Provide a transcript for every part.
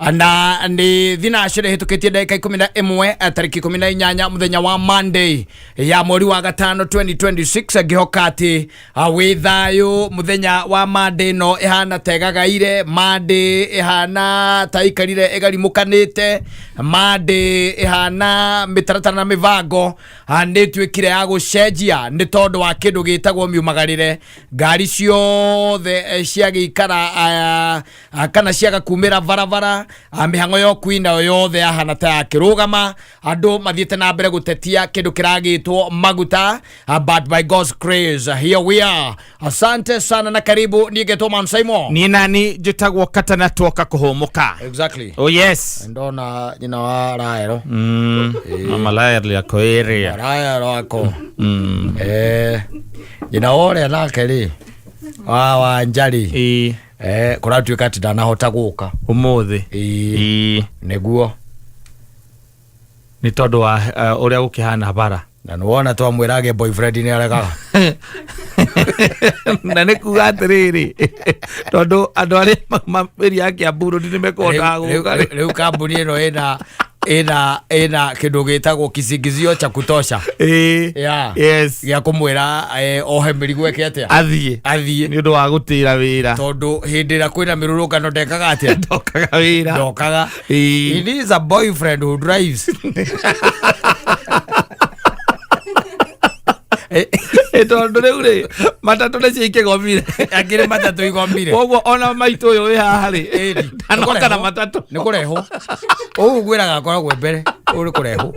Na nĩ thinacĩrĩ hĩtũkĩtie ndagĩka 11, tarĩki 18 mũthenya wa Monday ya mweri wa gatano 2026. Ngĩhoka atĩ wĩ thayũ. Mũthenya wa Monday ĩno ĩhana ta ĩgagaire, Monday ĩhana ta ĩikarire ĩgarimũkanĩte, Monday ĩhana mĩtaratara na mĩbango nĩ ĩtuĩkire ya gũcenjia nĩ tondũ wa kĩndũ gĩtagwo miumagarĩre. Ngari ciothe ciagĩikara kana ciaga kumĩra barabara, mĩhang'o ya ũkui nayo yothe yahana ta yakĩrũgama. Andũ mathiĩte na mbere gũtetia kĩndũ kĩragĩtwo maguta, but by God's grace here we are. Asante sana na karibu. Niĩ ngetwo Man Simon. Niĩ nani njĩtagwo Katana, tuoka kũhũmũka. Exactly. Oh yes. Ndona nyina wa Raero. Mama Lael yako area. Raero ako nyina wa ũrĩa nake rĩ wa Wanjari. Kũratuĩka atĩ ndanahota gũka ũmũthĩ. Ĩĩ. Nĩguo. Nĩ tondũ wa ũrĩa gũkĩhana bara. Na nĩwona twamwĩra agĩe boyfriend nĩ aregaga. Na nĩ kuga atĩrĩrĩ, tondũ andũ arĩa maumĩria ya Kiambu Road nĩ mekũhotaga gũka rĩ. Rĩu kambuni ĩno ĩna kĩndũ gĩtagwo kisingizio cha kutosha. Yeah. Gĩa kũmwĩra ohe mĩrigo ĩke atĩa? Athiĩ. Athiĩ. Nĩ ũndũ wa gũtĩra wĩra. Tondũ hĩndĩ ĩrĩa kwĩna mĩrũrũngano ndekaga atĩa? Ndokaga wĩra. Ndokaga. He needs a boyfriend who drives. Tondũ rĩu rĩ matatũ nĩcio ikĩgomire. Akĩrĩ matatũ igomire. Koguo ona maitũ ũyũ wĩ haha rĩ, Ĩni. ndanoka na matatũ. Nĩ kũrehwo ũũ ngwĩraga akoragwo mbere ũũ nĩ kũrehwo.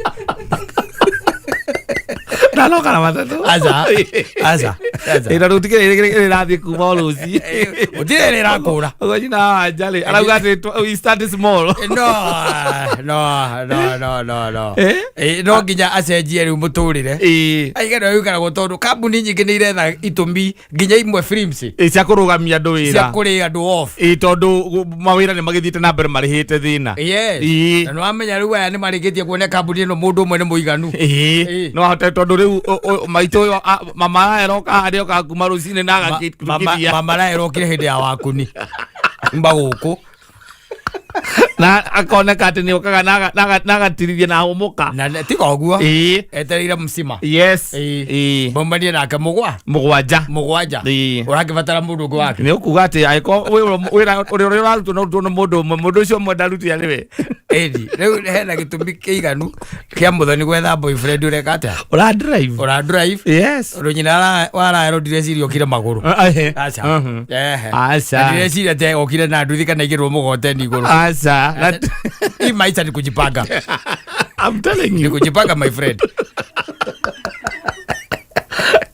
Ndanoka na matatũ. Aca, aca, aca. Ĩ, na rĩu tikĩrĩ ĩrathiĩ kuma o rũciĩ. Gũtirĩ ĩrĩ ĩrakũra. Ũguo nyina wa Wanja rĩ arauga atĩ we start small. No, no, no, no, no, no. Eh? No nginya acenjie rĩu mũtũrĩre. Aige no gũikaragwo tondũ kambuni nyingĩ nĩ iretha itũmi, nginya imwe films Ĩ, cia kũrũgamia andũ cia wĩra. kũrĩa andũ off. Ĩ, tondũ mawĩra nĩ magĩthiĩte na mbere marĩhĩte thĩna. Yes. Na nĩ wamenya rĩu aya nĩ marĩkĩtie kuona kambuni ĩno mũndũ ũmwe nĩ mũiganu. No ahote tondũ rĩu maitũ ũyũ mama aroka harĩa okaga kuma rũcinĩ na agakĩria. Mama raerokire hĩndĩ ya wakuni mba gũkũ. Na akoneka atĩ nĩ okaga na agatirithia na ahũmũka. Na tiga ũguo. Etereire msima. Maumanie nake mũgwa 7. 7. Ũrakĩbatara mũndũ ũngĩ wake. Nĩ ũkuga atĩ angĩkorwo wĩra ũrĩa ũrarutwo no ũrutwo nĩ mũndũ ũmwe, mũndũ ũcio ũmwe ndaruti arĩ we. Ĩni rĩu hena gĩtũmi kĩiganu kĩa Mũthoni gwetha boyfriend ũreka atĩa? Ũra drive. Ũra drive. Tondũ nyina wa Raelo ndireciria okire magũrũ. Aca. Ehe. Aca. Na ndireciria atĩ okire na nduthi kana igĩrwo mũgoteni igũrũ. Aca. Hii maisha ni kujipanga. I'm telling Ni you. kujipanga, my friend.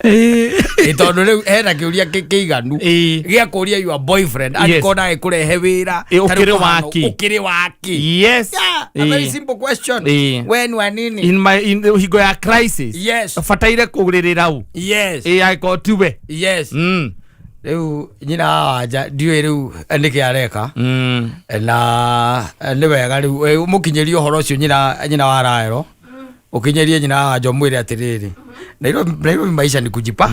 Ĩ, tondũ rĩu hena kĩũria kĩiganu gĩa kũria your boyfriend angĩkorwo ndagĩkũrehe wĩra. Ĩ, ta rĩu ũkĩrĩ kũhana waki? Ũkĩrĩ waki? Yeah, a very simple question. We ni wa nini? In my in hingo ya crisis. Bataire kũrĩrĩra u. Ĩ, angĩkorwo tiwe. Rĩu nyina wa Wanja ndiũĩ rĩu nĩkĩ areka. Na nĩ wega rĩu mũkinyĩrie ũhoro ũcio nyina wa Raelo, ũkinyĩrie nyina wa Wanja ũmwĩre atĩrĩrĩ, Nairobi, Nairobi maisha ni kujipa.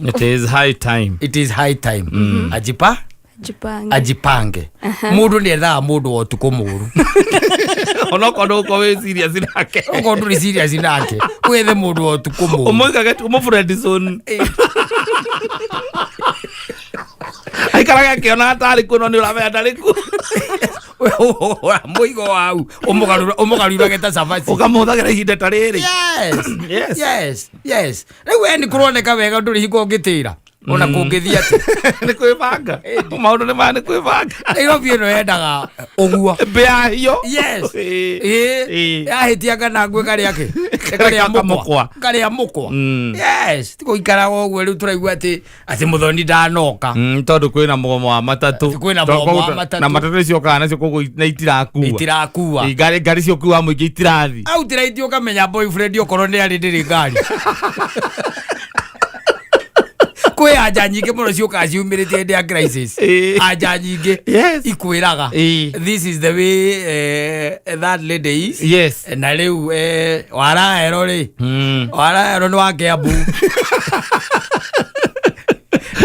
It is high time. It is high time ajipa Jipange. Ajipange. Mũndũ nĩ ethaga mũndũ wa ũtukũ mũru. Onokorwo ndũgũkorwo wĩ serious nake. Okorwo ndũrĩ serious nake, wethe mũndũ wa ũtukũ mũru. Ũmũigage ũmũ friend zone. Aikaraga akĩonaga tarĩ kuo no nĩ ũramenya ndarĩ kuo. Mũigo wau ũmũgarurage ta cabaci. Ũkamũhũthagĩra ihinda ta rĩrĩ. Yes. Yes. Yes, rĩu we nĩ kũroneka wega ndũrĩ hingo ũngĩtĩra ona kũngĩthiĩ atĩ. Nĩ kwĩbanga, maũndũ nĩ maya, nĩ kwĩbanga. Nairobi ĩno yendaga ũguo. Mbĩa hiyo. Yes. Ĩĩ, yahĩtia kana ngwe karĩa kĩ karĩa mũkwa. Mũkwa. Karĩa mũkwa. Yes, ti gũikaraga ũguo. Rĩu tũraigua atĩ Mũthoni ndanoka. Tondũ kwĩna mũgomo wa matatũ. Kwĩna mũgomo wa matatũ. Na matatũ nĩciokaga nacio, koguo na itirakua. Itirakua. Ĩ, ngari cio kuwa mũingĩ itirathi. Outright ũkamenya boyfriend okorwo nĩ arĩ ndĩrĩ ngari. Kwĩ anja nyingĩ mũno ciũkaga ciumĩrĩte hĩndĩ ya crisis. Anja nyingĩ ikwĩraga this is the way that lady is. Na rĩu waraero rĩ, waraero nĩ wa Kiambu,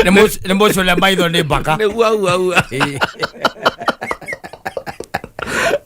nĩ mũcũre maitho nĩ mbaka. Nĩ ua ua ua.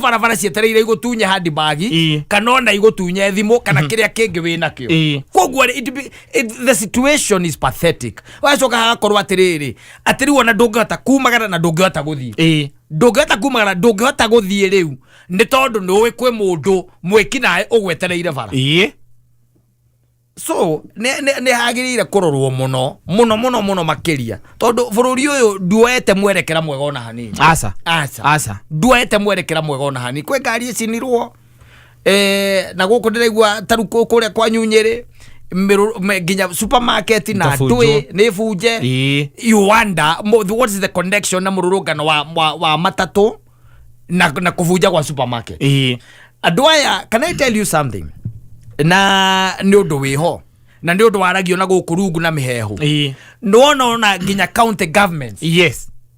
Barabara cietereire igũtunye handbag kana ona igũtunye thimũ kana kĩrĩa kĩngĩ wĩ nakĩo. Koguo rĩ, the situation is pathetic. Wacoka hagakorwo atĩrĩrĩ, atĩ rĩu ona ndũngĩhota kumagara na ndũngĩhota gũthiĩ. Ndũngĩhota kumagara, ndũngĩhota gũthiĩ rĩu, nĩ tondũ nĩ ũĩ kwĩ mũndũ mwĩkinaĩ ũgwetereire bara. So nĩ hagĩrĩire kũrorwo mũno mũno mũno mũno makĩria, tondũ bũrũri ũyũ nduoete mwerekera mwega ona hanini. Aca. Aca. Aca. Nduoete mwerekera mwega ona hanini. Kwĩ ngari icinirwo na gũkũ ndĩraigua taru kũrĩa kwanyu Nyĩrĩ, nginya supermarket na Ikabunjwo. ndũĩ nĩ bunje. You wonder what is the connection na mũrũrũngano wa matatũ na kũbunja gwa supermarket. Andũ aya, can I tell you something? Na nĩ ũndũ wĩho. Na nĩ ũndũ waragio na gũkũ rungu na mĩhehu. Nĩwona ona nginya county governments,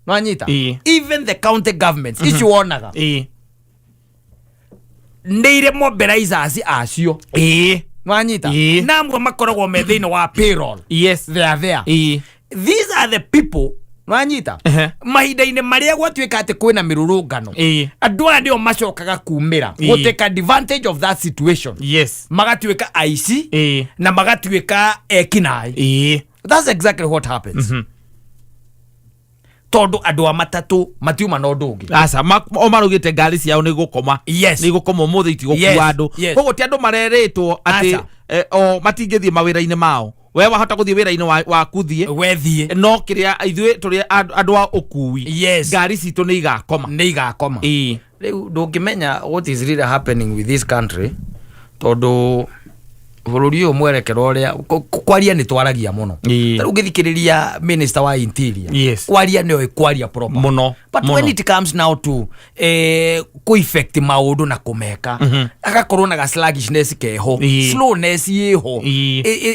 nwanyita? Even the county governments icio wonaga nĩ irĩ mobilizers acio. Nwanyita? Na amwe makoragwo me thĩinĩ wa payroll. They are there. These are the people, nwanyita, mahinda-inĩ marĩa gwatuĩka atĩ kwĩna mĩrũrũngano, andũ aya nĩo macokaga kumĩra gũ take advantage of that situation, magatuĩka aici na magatuĩka ekinaĩ. That's exactly what happens, tondũ andũ a matatũ matiuma na ũndũ ũngĩ. Aca, o marugĩte ngari ciao nĩ gũkoma. Nĩ gũkoma ũmũthĩ, itigũkua andũ. Koguo ti andũ marerĩtwo atĩ Aca. o matingĩthiĩ mawĩra-inĩ mao. We wahota gũthiĩ wĩra-inĩ waku, thiĩ. Wethiĩ. No kĩrĩa ithuĩ tũrĩ andũ a ũkui, ngari citũ nĩ igakoma. Nĩ igakoma. Rĩu ndũngĩmenya what is really happening with this country, tondũ bũrũri ũyũ mwerekero ũrĩa kwaria nĩ twaragia mũno. Ta rĩu ũngĩthikĩrĩria minister wa interior, kwaria nĩoĩ kwaria proper but when it comes now to kũ effect maũndũ na kũmeka, agakorwo na ga sluggishness keho, slowness ĩho.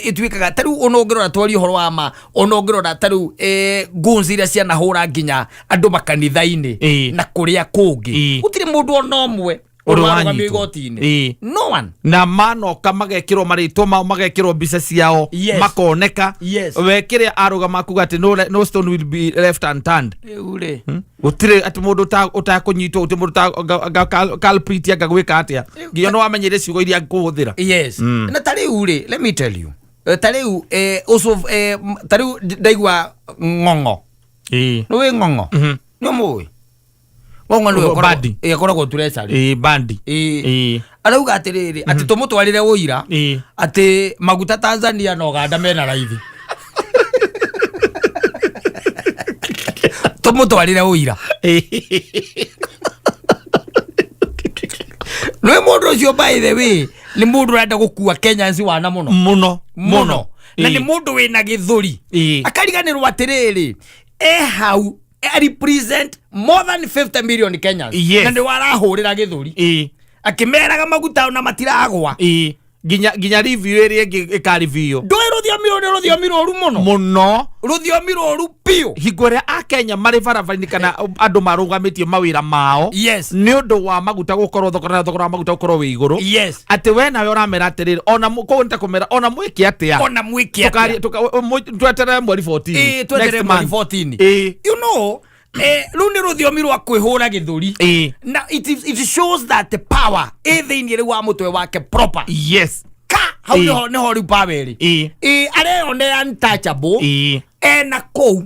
Ĩtuĩkaga ta rĩu ona ũngĩrora, twaria ũhoro wa ma, ona ũngĩrora ta rĩu guns iria cianahũra nginya andũ makanitha-inĩ na kũrĩa kũngĩ, gũtirĩ mũndũ ona ũmwe ũrĩ ũrarũgamio wanyitwo. igoti-inĩ. No one. Na manoka magekĩrwo marĩtwa mao, magekĩrwo mbica ciao, makoneka. We kĩrĩa arũgama kuga atĩ no stone will be left unturned. Rĩu rĩ, Gũtirĩ atĩ mũndũ ũtakũnyitwo, gũtirĩ mũndũ culprit anga gwĩka atĩa, nginya nĩ wamenyire ciugo iria kũhũthĩra. Yes, na ta rĩu rĩ, let me tell you, ta rĩu ũcio, ta rĩu ndaigua Ng'ong'o. Nĩ wĩ Ng'ong'o? Nĩ ũmũĩ Ng'ong'o? Nĩwe Bandi. akoragwo treasury. Ĩĩ, bandi. Arauga atĩrĩrĩ, atĩ tũmũtwarĩre ũira atĩ maguta Tanzania na Uganda mena raithi. Tũmũtwarĩre ũira. Nĩ mũndũ ũcio, by the way, nĩ mũndũ ũrenda gũkua Kenyans wana mũno. Mũno. Mũno, na nĩ mũndũ wĩna gĩthũri. Akariganĩrwo atĩrĩrĩ, e hau e represent more than 50 million Kenyans. Na nĩ warahũrĩra gĩthũri akĩmeraga maguta ona matiragwa. Nginya review ĩrĩa ĩngĩ ĩkareview. Ndũĩ rũthiomi rũrũ nĩ rũthiomi rũru mũno. Mũno. Rũthiomi rũru biũ. Hingo ĩrĩa akenya marĩ barabara-inĩ kana andũ marũgamĩtie mawĩra mao nĩ ũndũ wa maguta gũkorwo thogora, na thogora wa maguta gũkorwo wĩ igũrũ, atĩ we nawe ũramera atĩrĩrĩ, ona koguo nĩ ta kũmera ona mwĩke atĩa. Ona mwĩke atĩa. Tweterere mweri 14. Tweterere next mweri month. 14. Rĩu nĩ rũthiomi rwa kwĩhũra gĩthũri. Na it shows that the power ĩ thĩinĩ rĩu wa mũtwe wake proper. Ka hau nĩho rĩu power ĩrĩ. Areyonera untouchable. Ena kũu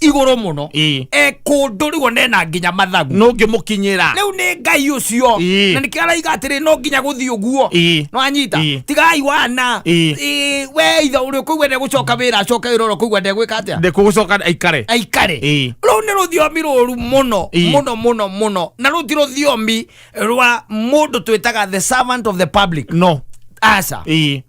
igũrũ mũno. E kũndũ rĩu ona ena nginya mathagu. No ngĩmũkinyĩra. Rĩu nĩ Ngai ũcio. Na nĩkĩo araiga atĩrĩ, no nginya gũthiĩ ũguo. Nĩwanyita? Tigai wana. We ithe ũrĩa ũkũigua ndegũcoka wĩra, acoke wĩra, ũrĩa ũkũigua ndegwĩka atĩa, ndĩkũgũcoka aikare. Aikare. Rũu nĩ rũthiomi rũru mũno. Mũno mũno mũno, na rũu ti rũthiomi rwa mũndũ twĩtaga the servant of the public. No. Aca.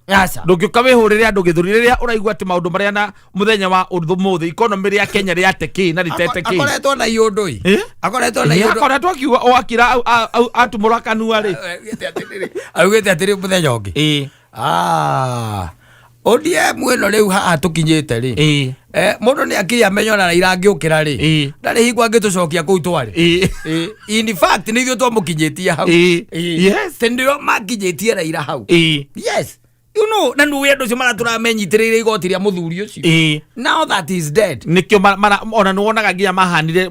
Aca. Ndũngĩũka wĩhũrĩre andũ gĩthũri rĩrĩa ũraigua atĩ maũndũ marĩa na mũthenya wa ũmũthĩ economy rĩa Kenya rĩate kĩ na rĩtete kĩ. Akoretwo na iũndũ ĩ. Akoretwo na iũndũ. Akoretwo akiuga o akira atumũra kanua rĩ. Augĩte atĩrĩ mũthenya ũngĩ, "Ah, ODM ĩno rĩu haha tũkinyĩte rĩ, mũndũ nĩ akiri amenye ona Raila angĩũkĩra rĩ, ndarĩ hingo angĩtũcokia kũu twarĩ." In fact, nĩ ithuĩ twamũkinyĩtie hau. Tĩ nĩo makinyĩtie Raila hau. Yes, na nĩ andũ acio maratũra menyitĩrĩire igoti rĩa mũthuri ũcio. Now that is dead. Nĩkĩo ona nĩ wonaga nginya mahanire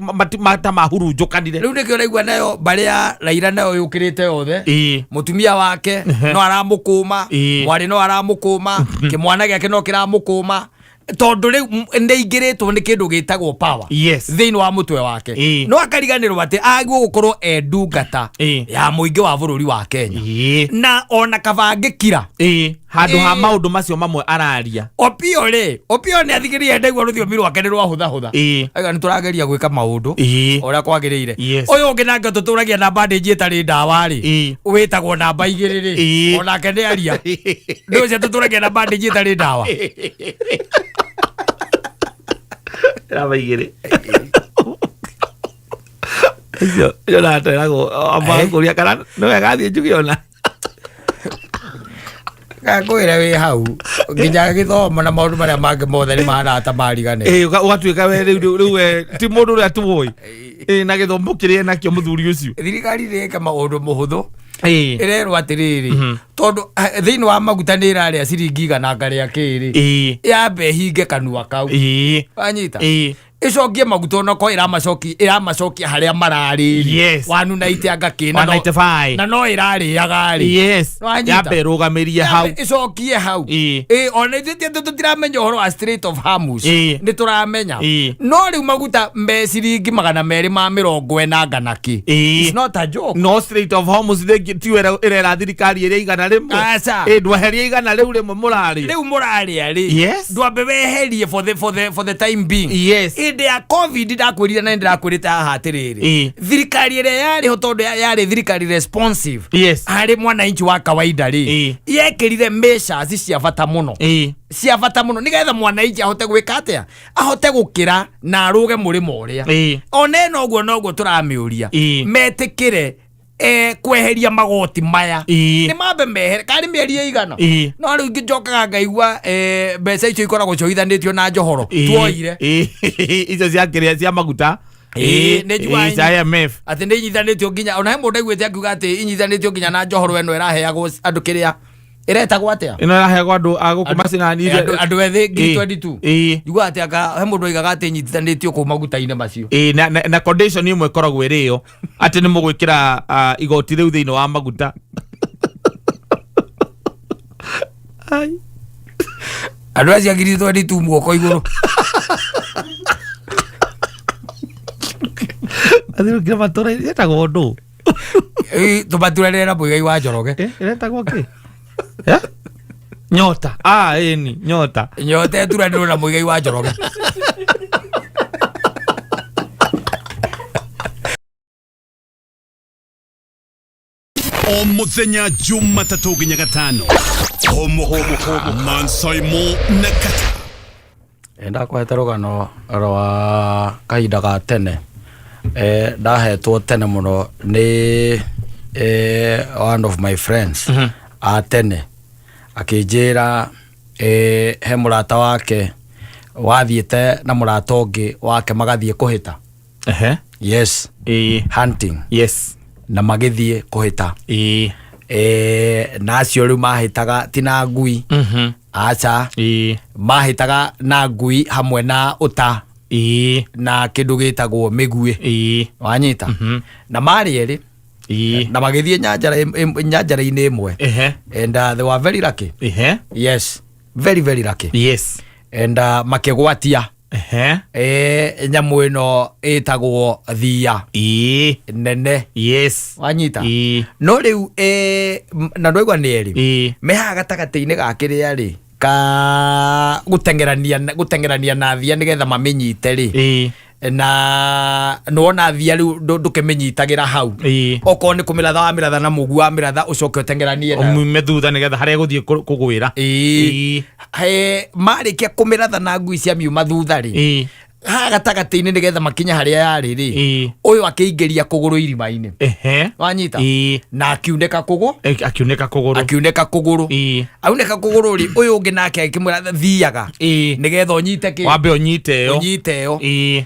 ta mahurunjũkanire. Rĩu nĩkĩo ũraigua nayo mbarĩ ya Raila nayo yũkĩrĩte yothe. Mũtumia wake no aramũkũma, mwarĩ no aramũkũma, kĩmwana gĩake no kĩramũkũma, tondũ rĩu nĩ aingĩrĩtwo nĩ kĩndũ gĩtagwo power thĩinĩ wa mũtwe wake. No akariganĩrwo atĩ agĩrĩirwo gũkorwo e ndungata ya mũingĩ wa bũrũri wa Kenya. Na ona kaba angĩkira. Handũ ha maũndũ macio mamwe araria. Opio rĩ, Opio nĩ athikĩrĩria, ndaigua rũthiomi rwake nĩ rwahũthahũtha. Aiga nĩ tũrageria gwĩka maũndũ ũrĩa kwagĩrĩire. Ũyũ ũngĩ nake tũtũragia na bandage ĩtarĩ ndawa rĩ, wĩtagwo namba 2 rĩ, onake nĩ aria nĩ ũcio tũtũragia na bandage ĩtarĩ ndawa. Namba 2 icio icio nateragwo ambakũria kana nĩ wega thiĩ njuge ona. Ngakwĩra wĩ hau nginya gĩthomo na maũndũ marĩa mangĩ mothe nĩ mahana ta marigane. Ĩĩ, ũgatuĩka we rĩu we ti mũndũ ũrĩa tũĩ. Ĩĩ, na gĩthomo kĩrĩa enakĩo mũthuri ũcio. Thirikari nĩ ĩke maũndũ mũhũthũ. Ĩĩ. Ĩrerwo atĩrĩrĩ, tondũ thĩinĩ wa maguta nĩ ĩrarĩa ciringi igana ngarĩa kĩrĩ. Ĩĩ. Yambe ĩhinge kanua kau. Ĩĩ. Wanyita? Ĩĩ. Ĩcokie maguta onokorwo ĩramacokia harĩa mararĩ. Yes. Wanu na iteanga kĩ na no- 195. na no ĩrarĩaga rĩ. Yes. Wanyita? Yambe ĩrũgamĩrie hau. Yambe ĩcokie hau. Ĩĩ. Ĩĩ, ona ithuĩ ti atĩ tũtiramenya ũhoro wa Strait of Hormuz. Ĩĩ. Nĩ tũramenya. Ĩĩ. No rĩu maguta me ciringi 240 ngana kĩ. Ĩĩ. It's not a joke. No Strait of Hormuz rĩngĩ tiyo ĩrera thirikari ĩrĩa 100. Aca. Ĩĩ, ndweheria 100 rĩu rĩmwe mũrarĩa. Rĩu mũrarĩa rĩ. Yes. Ndwambe weherie for the time being. Yes. Hĩndĩ ya COVID ndakwĩrire na nĩndĩrakwĩrĩte haha atĩrĩrĩ. Ĩĩ. Thirikari ĩrĩa yarĩ ho tondũ yarĩ thirikari responsive. Yes. Harĩ mwananchi wa kawaida rĩ. Ĩĩ. Yekĩrire measures cia bata mũno. Ĩĩ. Cia bata mũno nĩgetha mwananchi ahote gwĩka atĩa? Ahote gũkĩra na arũge mũrĩmo ũrĩa. Ĩĩ. Ona ĩno ũguo noguo tũramĩũria. Ĩĩ. Metĩkĩre kweheria magoti maya. Ĩĩ. Nĩ mambe mehere karĩ mĩeri ĩigana. Ĩĩ. No rĩu ngĩnjokaga ngaigua mbeca icio ikoragwo cioithanĩtio na njohoro. Ĩĩ. Tuoire. Ĩĩ. Icio cia kĩrĩa cia maguta. Ĩĩ, nĩ njugaga Ĩĩ, cia IMF. Atĩ nĩ inyithanĩtio nginya ona he mũndũ aiguĩte akiuga atĩ inyithanĩtio nginya na njohoro ĩno ĩraheagwo andũ kĩrĩa ĩretagwo atĩa? Ĩno ĩraheagwo andũ a gũkũ macinani. Andũ ethĩ ngiri Ĩĩ. 22. Ĩĩ. Njugaga atĩ anga he mũndũ oigaga atĩ inyitithanĩtio kũu maguta-inĩ macio. Ĩĩ, na condition ĩmwe ĩkoragwo ĩrĩ ĩyo atĩ nĩ mũgwĩkĩra igoti rĩu thĩinĩ wa maguta. Ai. Andũ acio a ngiri 22 guoko igũrũ. Athirũkire matũra ĩtagwo ndũ? Ĩĩ, tũmaturanĩre na Mũigai wa Njoroge. Ĩretagwo kĩ? Nyota. Ĩni, nyota. Nyota ĩturanĩrwo na Mũigai wa Njoroge. O muthenya Jumatatũ nginya Gatano. Homo, Mansaimo na Kata. Ndakwete rũgano rwa kahinda ga tene. Ndahetwo tene mũno nĩ one of my friends a tene. Akĩnjĩra he mũrata wake wathiĩte na mũrata ũngĩ wake magathiĩ kũhĩta. Ehe. Yes. Ĩĩ. Hunting. Yes. Na magĩthiĩ kũhĩta. Ĩĩ. Na acio rĩu mahĩtaga ti na ngui. Aca. Ĩĩ. Mahĩtaga na ngui hamwe na ũta. Ĩĩ. Na kĩndũ gĩtagwo mĩguĩ. Ĩĩ. Wanyita? Na marĩ erĩ. Ĩĩ. Na magĩthiĩ nyanjara-inĩ ĩmwe. Ehe. And they were very lucky. Ehe. Yes. Very, very lucky. Yes. And makĩgwatia. Ehe. Nyamũ ĩno ĩtagwo thia. Ĩĩ. Nene. Yes. Wanyita? Ĩĩ. No rĩu, na ndwaigua nĩ erĩ. Ĩĩ. Me haha gatagatĩ-inĩ ga kĩrĩa rĩ, ka gũteng'erania na thia nĩgetha mamĩnyite rĩ. Ĩĩ. Na nĩwona thia rĩu ndũkĩmĩnyitagĩra hau. Ĩĩ. Okorwo nĩ kũmĩratha wamĩratha na mũguo wamĩratha ũcoke ũteng'eranie nayo. Ũmume thutha nĩgetha harĩa ĩgũthiĩ kũgwĩra. Ĩĩ. Ĩĩ. He, marĩkia kũmĩratha na ngui cia miuma thutha rĩ. Ĩĩ. Haha gatagatĩ-inĩ nĩgetha makinye harĩa yarĩ rĩ. Ĩĩ. Ũyũ akĩingĩria kũgũrũ irima-inĩ. Ehe. Wanyita? Ĩĩ. Na akiunĩka kũgũ. Akiunĩka kũgũrũ. Akiunĩka kũgũrũ. Ĩĩ. Aunĩka kũgũrũ rĩ, ũyũ ũngĩ nake akĩmwĩra thiaga. Ĩĩ. Nĩgetha ũnyite kĩ? Wambe ũnyite ĩyo. Ũnyite ĩyo. Ĩĩ.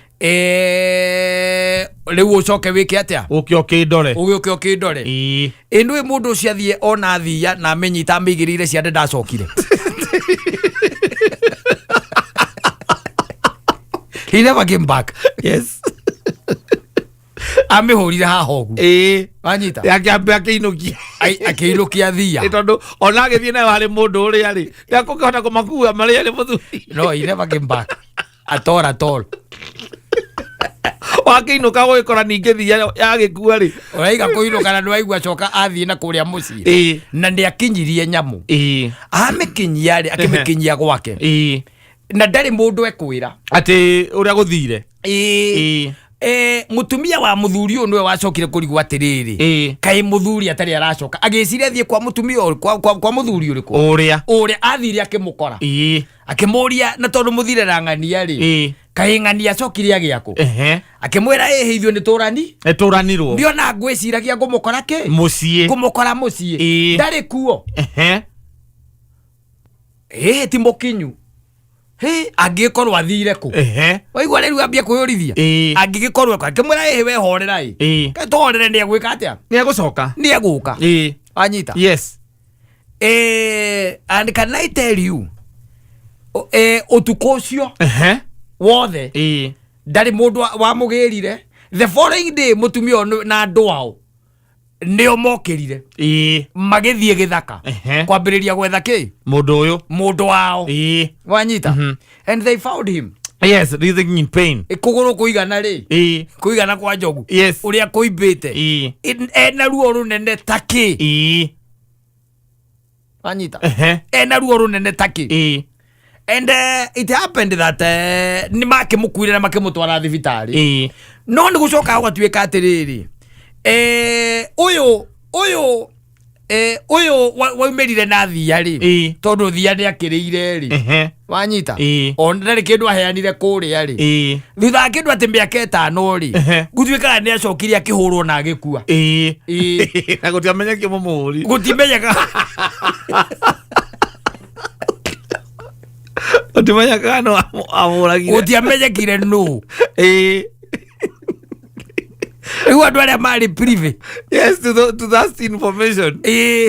Rĩu ũcoke wĩke atĩa? Ũke ũkĩndore. Ũgĩũke ũkĩndore. Ĩĩ. Ĩ nĩũĩ mũndũ ũcio athiĩ ona thia na amĩnyita amĩigĩrĩire ciande ndacokire. He never came back. Yes. Amĩhũrire haha ũguo. Ĩĩ. Wanyita? Akĩambia akĩinũkia. Ai, akĩinũkia thia. Ĩ tondũ ona agĩthiĩ nayo harĩ mũndũ ũrĩa rĩ, ndekũkĩhota kũmakua marĩ erĩ mũthuri. No, he never came back. At all, at all. Wakĩinũka gũgĩkora ningĩ thia yagĩkua rĩ. Ũraiga kũinũka na nĩwaigua coka athiĩ na kũrĩa mũciĩ. Ĩĩ. Na nĩakinyirie nyamũ. Ĩĩ. Amĩkinyia rĩ, akĩmĩkinyia gwake. Ĩĩ. Na ndarĩ mũndũ ekwĩra. Atĩ ũrĩa gũthire. Ĩĩ. Ĩĩ. Mũtumia wa mũthuri ũyũ nĩwe wacokire kũrigwo atĩrĩrĩ. Ĩĩ. Kaĩ mũthuri atarĩ aracoka. Agĩciria athiĩ kwa mũtumia ũrĩkũ, kwa mũthuri ũrĩkũ? Ũrĩa. Ũrĩa athire akĩmũkora. Ĩĩ. Akĩmũria na tondũ mũthire na ng'ania rĩ. Ĩĩ. Kaĩ ng'ania acokire agĩakũ? Ehe. Akĩmwĩra ĩhĩ ithuĩ nĩ tũrani? Nĩ tũranirwo. Ndiona ngwĩciragia ngũmũkora kĩ? Mũciĩ. Ngũmũkora mũciĩ. Ĩĩ. Ndarĩ kuo. Ehe. Ti mũkinyu. Hĩ, angĩgĩkorwo athire kũ? Waigua rĩu ambia kwĩyũrithia. Angĩgĩkorwo ekũ? Akĩmwĩra ĩhĩ we horera ĩ. Kaĩ tũhorere nĩ egwĩka atĩa? Nĩ egũcoka. Nĩ egũka. Wanyita? Yes. And can I tell you, ũtukũ ũcio wothe ndarĩ mũndũ wamũgĩrire. The following day mũtumia ũyũ na andũ ao nĩo mokĩrire magĩthiĩ gĩthaka kwambĩrĩria gwetha kĩ? Mũndũ ũyũ. Mũndũ wao. Wanyita? And they found him. Yes, writhing in pain. Kũgũrũ kũigana rĩ? Kũigana kwa njogu. Yes. Ũrĩa kũimbĩte. Ena ruo rũnene ta kĩ? Wanyita? Ena ruo rũnene ta kĩ? And it happened that nĩ makĩmũkuire na makĩmũtwara thibitarĩ. No nĩ gũcoka gũgatuĩka atĩrĩrĩ, ũyũ ũyũ waumĩrire na thia rĩ, tondũ thia nĩ akĩrĩire rĩ. Wanyita? Ona ndarĩ kĩndũ aheanire kũrĩa rĩ. Thutha wa kĩndũ atĩ mĩaka 5 rĩ, gũtuĩkaga nĩ acokire akĩhũrwo na agĩkua. Na gũtiamenyekio mũmũhũri. Gũtimenyeka. Gũtimenyekaga nũ amũragire. Gũtiamenyekire nũ. Rĩu andũ arĩa marĩ privy. Yes, to that information.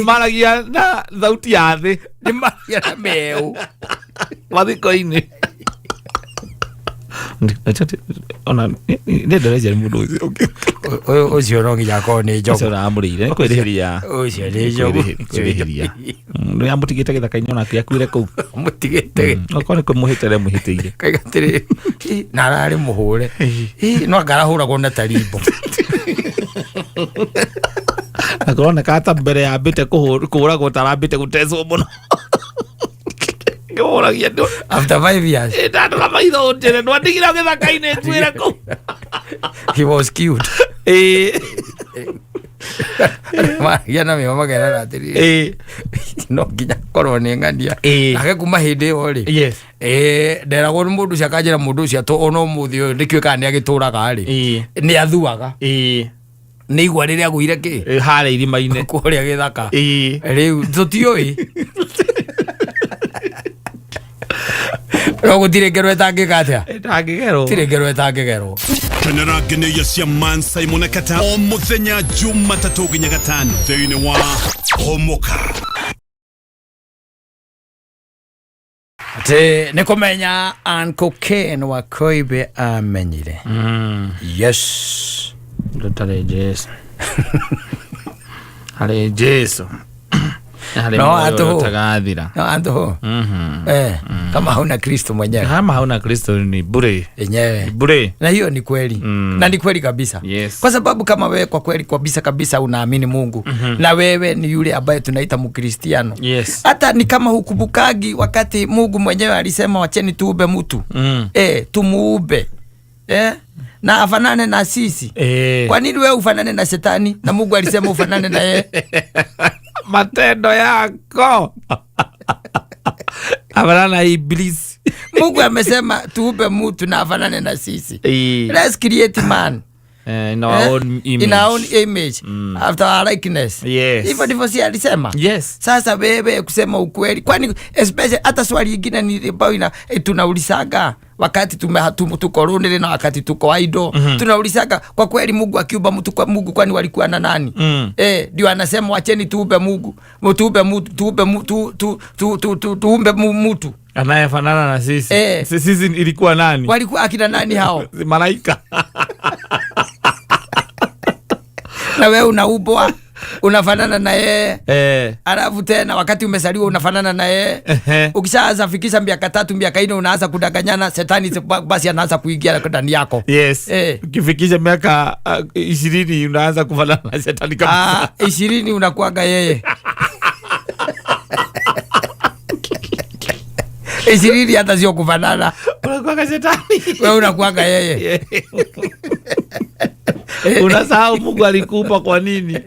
Maragia na thauti ya thĩ. Nĩ maragia na meũ. Mathiko-inĩ. Ona nĩ nderecia nĩ mũndũ ũcio. Ũcio no nginya akorwo nĩ njogu. Ũcio aramũrĩire kwĩrĩhĩria. Ũcio nĩ njogu. Kwĩrĩhĩria. Nĩ amũtigĩte gĩthaka-inĩ onake akuire kũu. Amũtigĩte. Okorwo nĩ kũmũhĩtĩra mũhĩtĩire. Kaiga atĩrĩ, na ararĩ mũhũre. No anga arahũragwo na tarimbo. Na kũroneka ta mbere yambĩte kũhũragwo ta arambĩte gũtecwo mũno. Ngĩmũragia ndũ. After 5 years. Ndandora maitho ũnjĩre, ndwandigire gĩthaka-inĩ njuĩre kũu. He was cute. Maragia na mĩo makerana atĩrĩrĩ. No nginya korwo nĩ ng'ania. Nake kuma hĩndĩ ĩyo rĩ. Yes. Nderagwo nĩ mũndũ ũcio akanjĩra mũndũ ũcio atĩ ona ũmũthĩ ũyũ ndĩkĩũĩ kana nĩ agĩtũraga rĩ. Nĩ athuaga. Nĩ igwa rĩrĩa agũire kĩ? Harĩa irima-inĩ. Kũrĩa gĩthaka. Rĩu tũtiũĩ. No gũtirĩ ngero ĩtangĩka atĩa? Ĩtangĩgerwo. Gũtirĩ ngero ĩtangĩgerwo. Kenera ngeneia cia Man Simon Kata o mũthenya Jumatatũ nginya Gatano thĩinĩ wa Homoka. Atĩ nĩ kũmenya Uncle Ken wa Koibe amenyire. Yes. Ndũtarĩ Jesu. Harĩ Jesu. Harĩ No, muoyo atũ. ũtagathira. No andu. Kama hauna Kristo mwenyewe. Kama hauna Kristo ni bure. Yenyewe. Bure. Na hiyo ni kweli. Na ni kweli kabisa. Yes. Kwa sababu kama wewe kwa kweli kabisa kabisa unaamini Mungu na wewe ni yule ambaye tunaita Mkristiano. Yes. Hata ni kama hukubukagi wakati Mungu mwenyewe alisema wacheni tuube mtu. Tumuube. Na afanane na sisi. Kwa nini wewe ufanane na shetani na Mungu alisema ufanane na yeye? Matendo yako. Afanana na Ibilisi. Mungu amesema tuube mtu na afanane na sisi. Let's create man. In our own image. In our own image. After our likeness. Yes. Hivyo ndivyo si alisema. Yes. Sasa wewe kusema ukweli. Kwani especially hata swali lingine ni ambayo tunaulizaga wakati tuko lonely na wakati tuko idle. Tunaulizaga kwa kweli Mungu akiumba mtu kwa Mungu kwani walikuwa na nani? Ndio anasema wacheni tuumbe Mungu. Tuumbe mtu, tuumbe mtu, tuumbe mtu. Anayefanana na sisi. Sisi ilikuwa nani? Walikuwa akina nani hao? Malaika. Na wewe unaubwa unafanana na yeye. Alafu tena wakati umesaliwa unafanana na yeye. Ukishaanza fikisha miaka 3 miaka 4 unaanza kudanganyana, shetani basi anaanza kuingia ndani yako. Yes. Ukifikisha miaka 20 unaanza kufanana na shetani kabisa. 20 unakuaga yeye. 20 hata sio kufanana. Unakuaga shetani. Wewe unakuaga yeye. Unasahau Mungu alikupa kwa nini?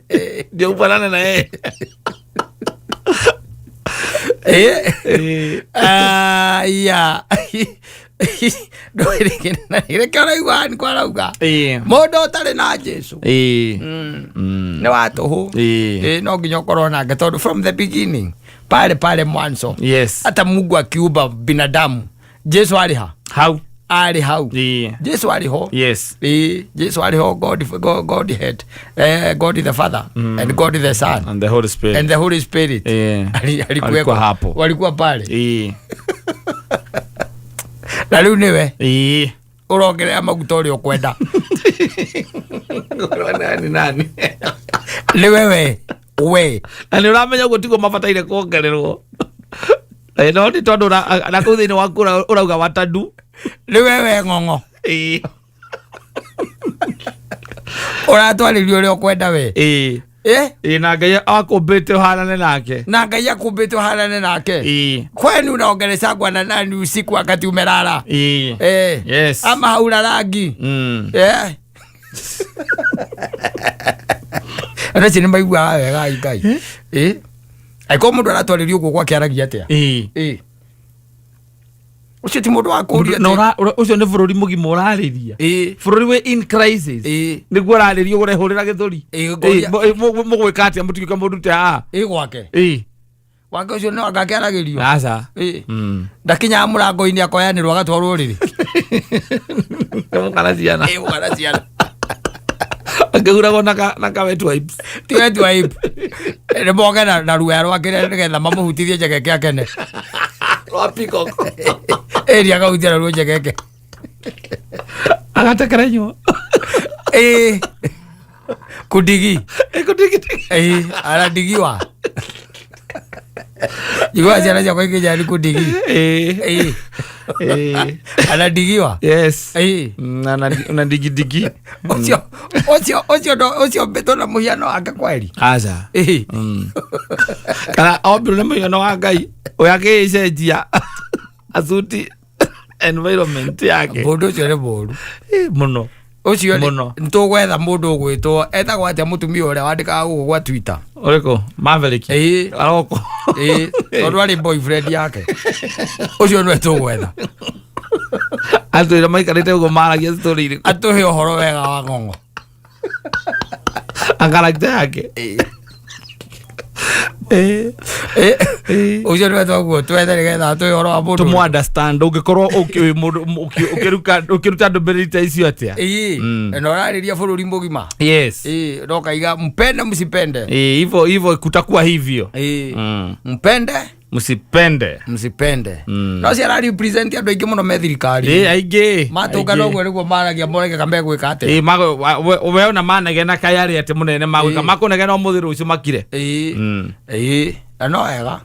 Ndio ufanane na yeye. Yeah. Reke ũraigua nĩ kwarauga Ĩĩ. mũndũ ũtarĩ na Jesu Ĩĩ. nĩ wa tũhũ. Ĩĩ. Ĩĩ, no nginya ũkorwo nake tondũ from the beginning pale pale mwanzo, Yes. hata Mungu akiumba binadamu, Jesu arĩ ha? Hau. Arĩ hau. Ĩĩ. Jesu arĩ ho. Yes. Ĩĩ, Jesu arĩ ho. God, God, Godhead, God the Father and God the Son and the Holy Spirit and the Holy Spirit. Alikuwa Alikuweko hapo. Walikuwa pale. Na rĩu nĩwe ũrongerera maguta ũrĩa ũkwenda. Nani nani? Nĩwe we. Na nĩ ũramenya ũguo tiguo mabataire kuongererwo. No nĩ tondũ na kũu thĩinĩ waku ũrauga watandu. Nĩwe we ng'ong'o. Ũratwarĩria ũrĩa ũkwenda we. Ĩĩ, na Ngai akũmbĩte ũhanane nake. Na Ngai akũmbĩte ũhanane nake. Kwani unaongeleshagwa na nani usiku wakati umelala? Yes. Ama hauna rangi. Andũ acio nĩ maiguaga wega Ngai. Angĩkorwo mũndũ aratwarĩria ũguo gwake aragia atĩa? Ũcio ti mũndũ wa kũũria. Na ũcio nĩ bũrũri mũgima ũrarĩria. Bũrũri wĩ in crisis. Nĩguo ũrarĩria ũrehũrĩra gĩthũri. Ngũria- Mũgwĩka atĩa mũtigĩka mũndũ ta haha? Gwake. Gwake ũcio no anga akĩaragĩrio. Aca. Ndakinyaga mũrango-inĩ akoyanĩrwo agatwarwo ũrĩrĩ. Mũkana ciana. Mũkana ciana. Akĩhuragwo na ka wet wipes. Ti wet wipe. Nĩ moke na ruoya rwake nĩgetha mamũhutithie njegeke akene. Rwa peacock. Ĩri akahutia naruo njegeke. Agatekerenywo. Kudigi. Kudigi. Anadigiwa. Igua ciana ciakwa ikĩnjĩra nĩ kudigi. Anadigiwa. Yes. Na digidigi. Ũcio ũcio ũcio ũcio mbĩtwo na mũhiano wake kweri. Aca. Kana ombirwo na mũhiano wa Ngai ũrĩa akĩĩcenjia asuti environment yake. Mũndũ ũcio nĩ mũũru. Mũno. Ũcio Mũno. nĩtũgwetha mũndũ ũgwĩtwo etagwo atĩa mũtumia ũrĩa wandĩkaga gũkũ gwa Twitter. Ũrĩkũ? Maverick. Aroko. Tondũ arĩ boyfriend yake. Ũcio nĩwe tũgwetha. Atwĩra maikarĩte ũguo maragia story irĩkũ. Atũhe ũhoro wega wa ng'ong'o. Akaracter yake. Ũcio nĩwe twaguo twethe nĩgetha atũhe ũhoro wa mũndũ. Tũmũ understand ũngĩkorwo mũndũ ũkĩruta ndũmĩrĩri ta icio atĩa. Na ũrarĩria bũrũri mũgima. Yes. Na ũkaiga mpende msipende. Hivyo hivyo kutakuwa hivyo. Mpende msipende. Msipende. No cio ararepresent andũ aingĩ mũno me thirikari. Aingĩ. Matũngana ũguo nĩguo maragia moreke kamegwĩka atĩa. We ona manegena kaĩ arĩ atĩ mũnene magwĩka makũnegena ũmũthĩ rũciũ makire. Na no wega.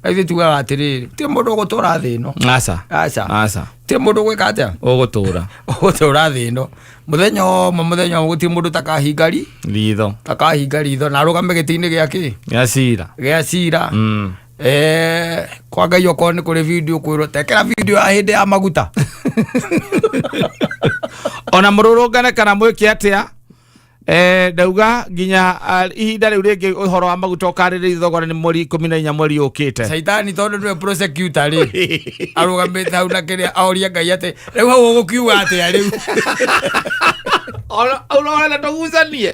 Ithuĩ tugaga atĩrĩrĩ, ti mũndũ ũgũtũra thĩ ĩno. Aca. Aca. Aca. Ti mũndũ ũgwĩka atĩa? Ũgũtũra. Ũgũtũra thĩ ĩno. Mũthenya ũmwe mũthenya ũmwe gũtirĩ mũndũ takahinga ritho. Takahinga ritho na arũgame gĩtĩ-inĩ gĩa kĩ? Gĩa cira. Gĩa cira. Kwa Ngai okorwo nĩ kũrĩ video kwĩrwo tekera video ya hĩndĩ ya maguta. Ona mũrũrũngane kana mwĩke atĩa? Ndauga nginya ihinda rĩu rĩngĩ ũhoro wa maguta ũkarĩrĩria thogora nĩ mweri 14 mweri ũkĩte. Caitani tondũ nĩwe prosecutor rĩ, arũgamĩte hau na kĩrĩa aũria Ngai atĩ rĩu hau ũgũkiuga atĩa rĩu? Ũrenda tũgucanie.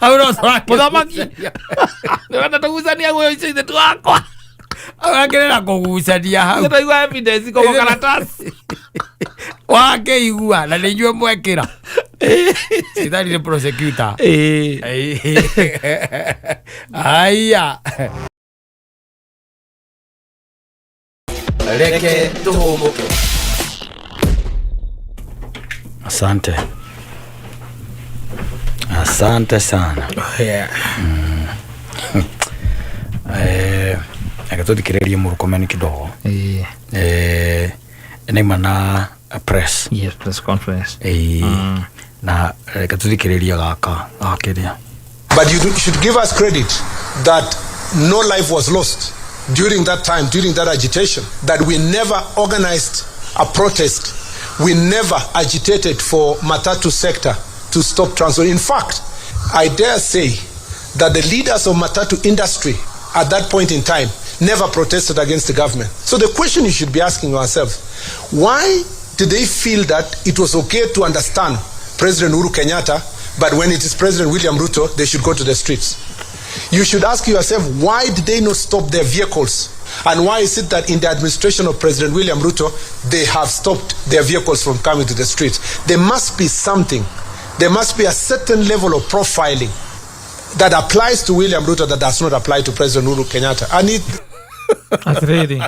Hau no tũrakĩra. Mũthamaki. Ũrenda tũgucanie gwĩ icio ithe twakwa. Ũrakĩrĩra kũgucania hau. Tũraigua evidence kogo karatasi. Wakĩigua na nĩ inyuĩ mwekĩra. Caitani nĩ prosecutor. Aya. Reke tũhũmũke. Asante. Asante sana. Yeah. Reke tũthikĩrĩrie Murkomen kidogo. Nĩma na press. Yes, press conference. Na reke tũthikĩrĩrie gaka gakĩrĩa. But you should give us credit that no life was lost during that time, during that agitation, that we never organized a protest. We never agitated for Matatu sector to stop transport. In fact, I dare say that the leaders of Matatu industry at that point in time never protested against the government. So the question you should be asking yourself, why did they feel that it was okay to understand President Uhuru Kenyatta, but when it is President William Ruto, they should go to the streets? You should ask yourself, why did they not stop their vehicles? And why is it that in the administration of President William Ruto, they have stopped their vehicles from coming to the streets? There must be something. There must be a certain level of profiling that applies to William Ruto that does not apply to President Uhuru Kenyatta. And it Atiriri.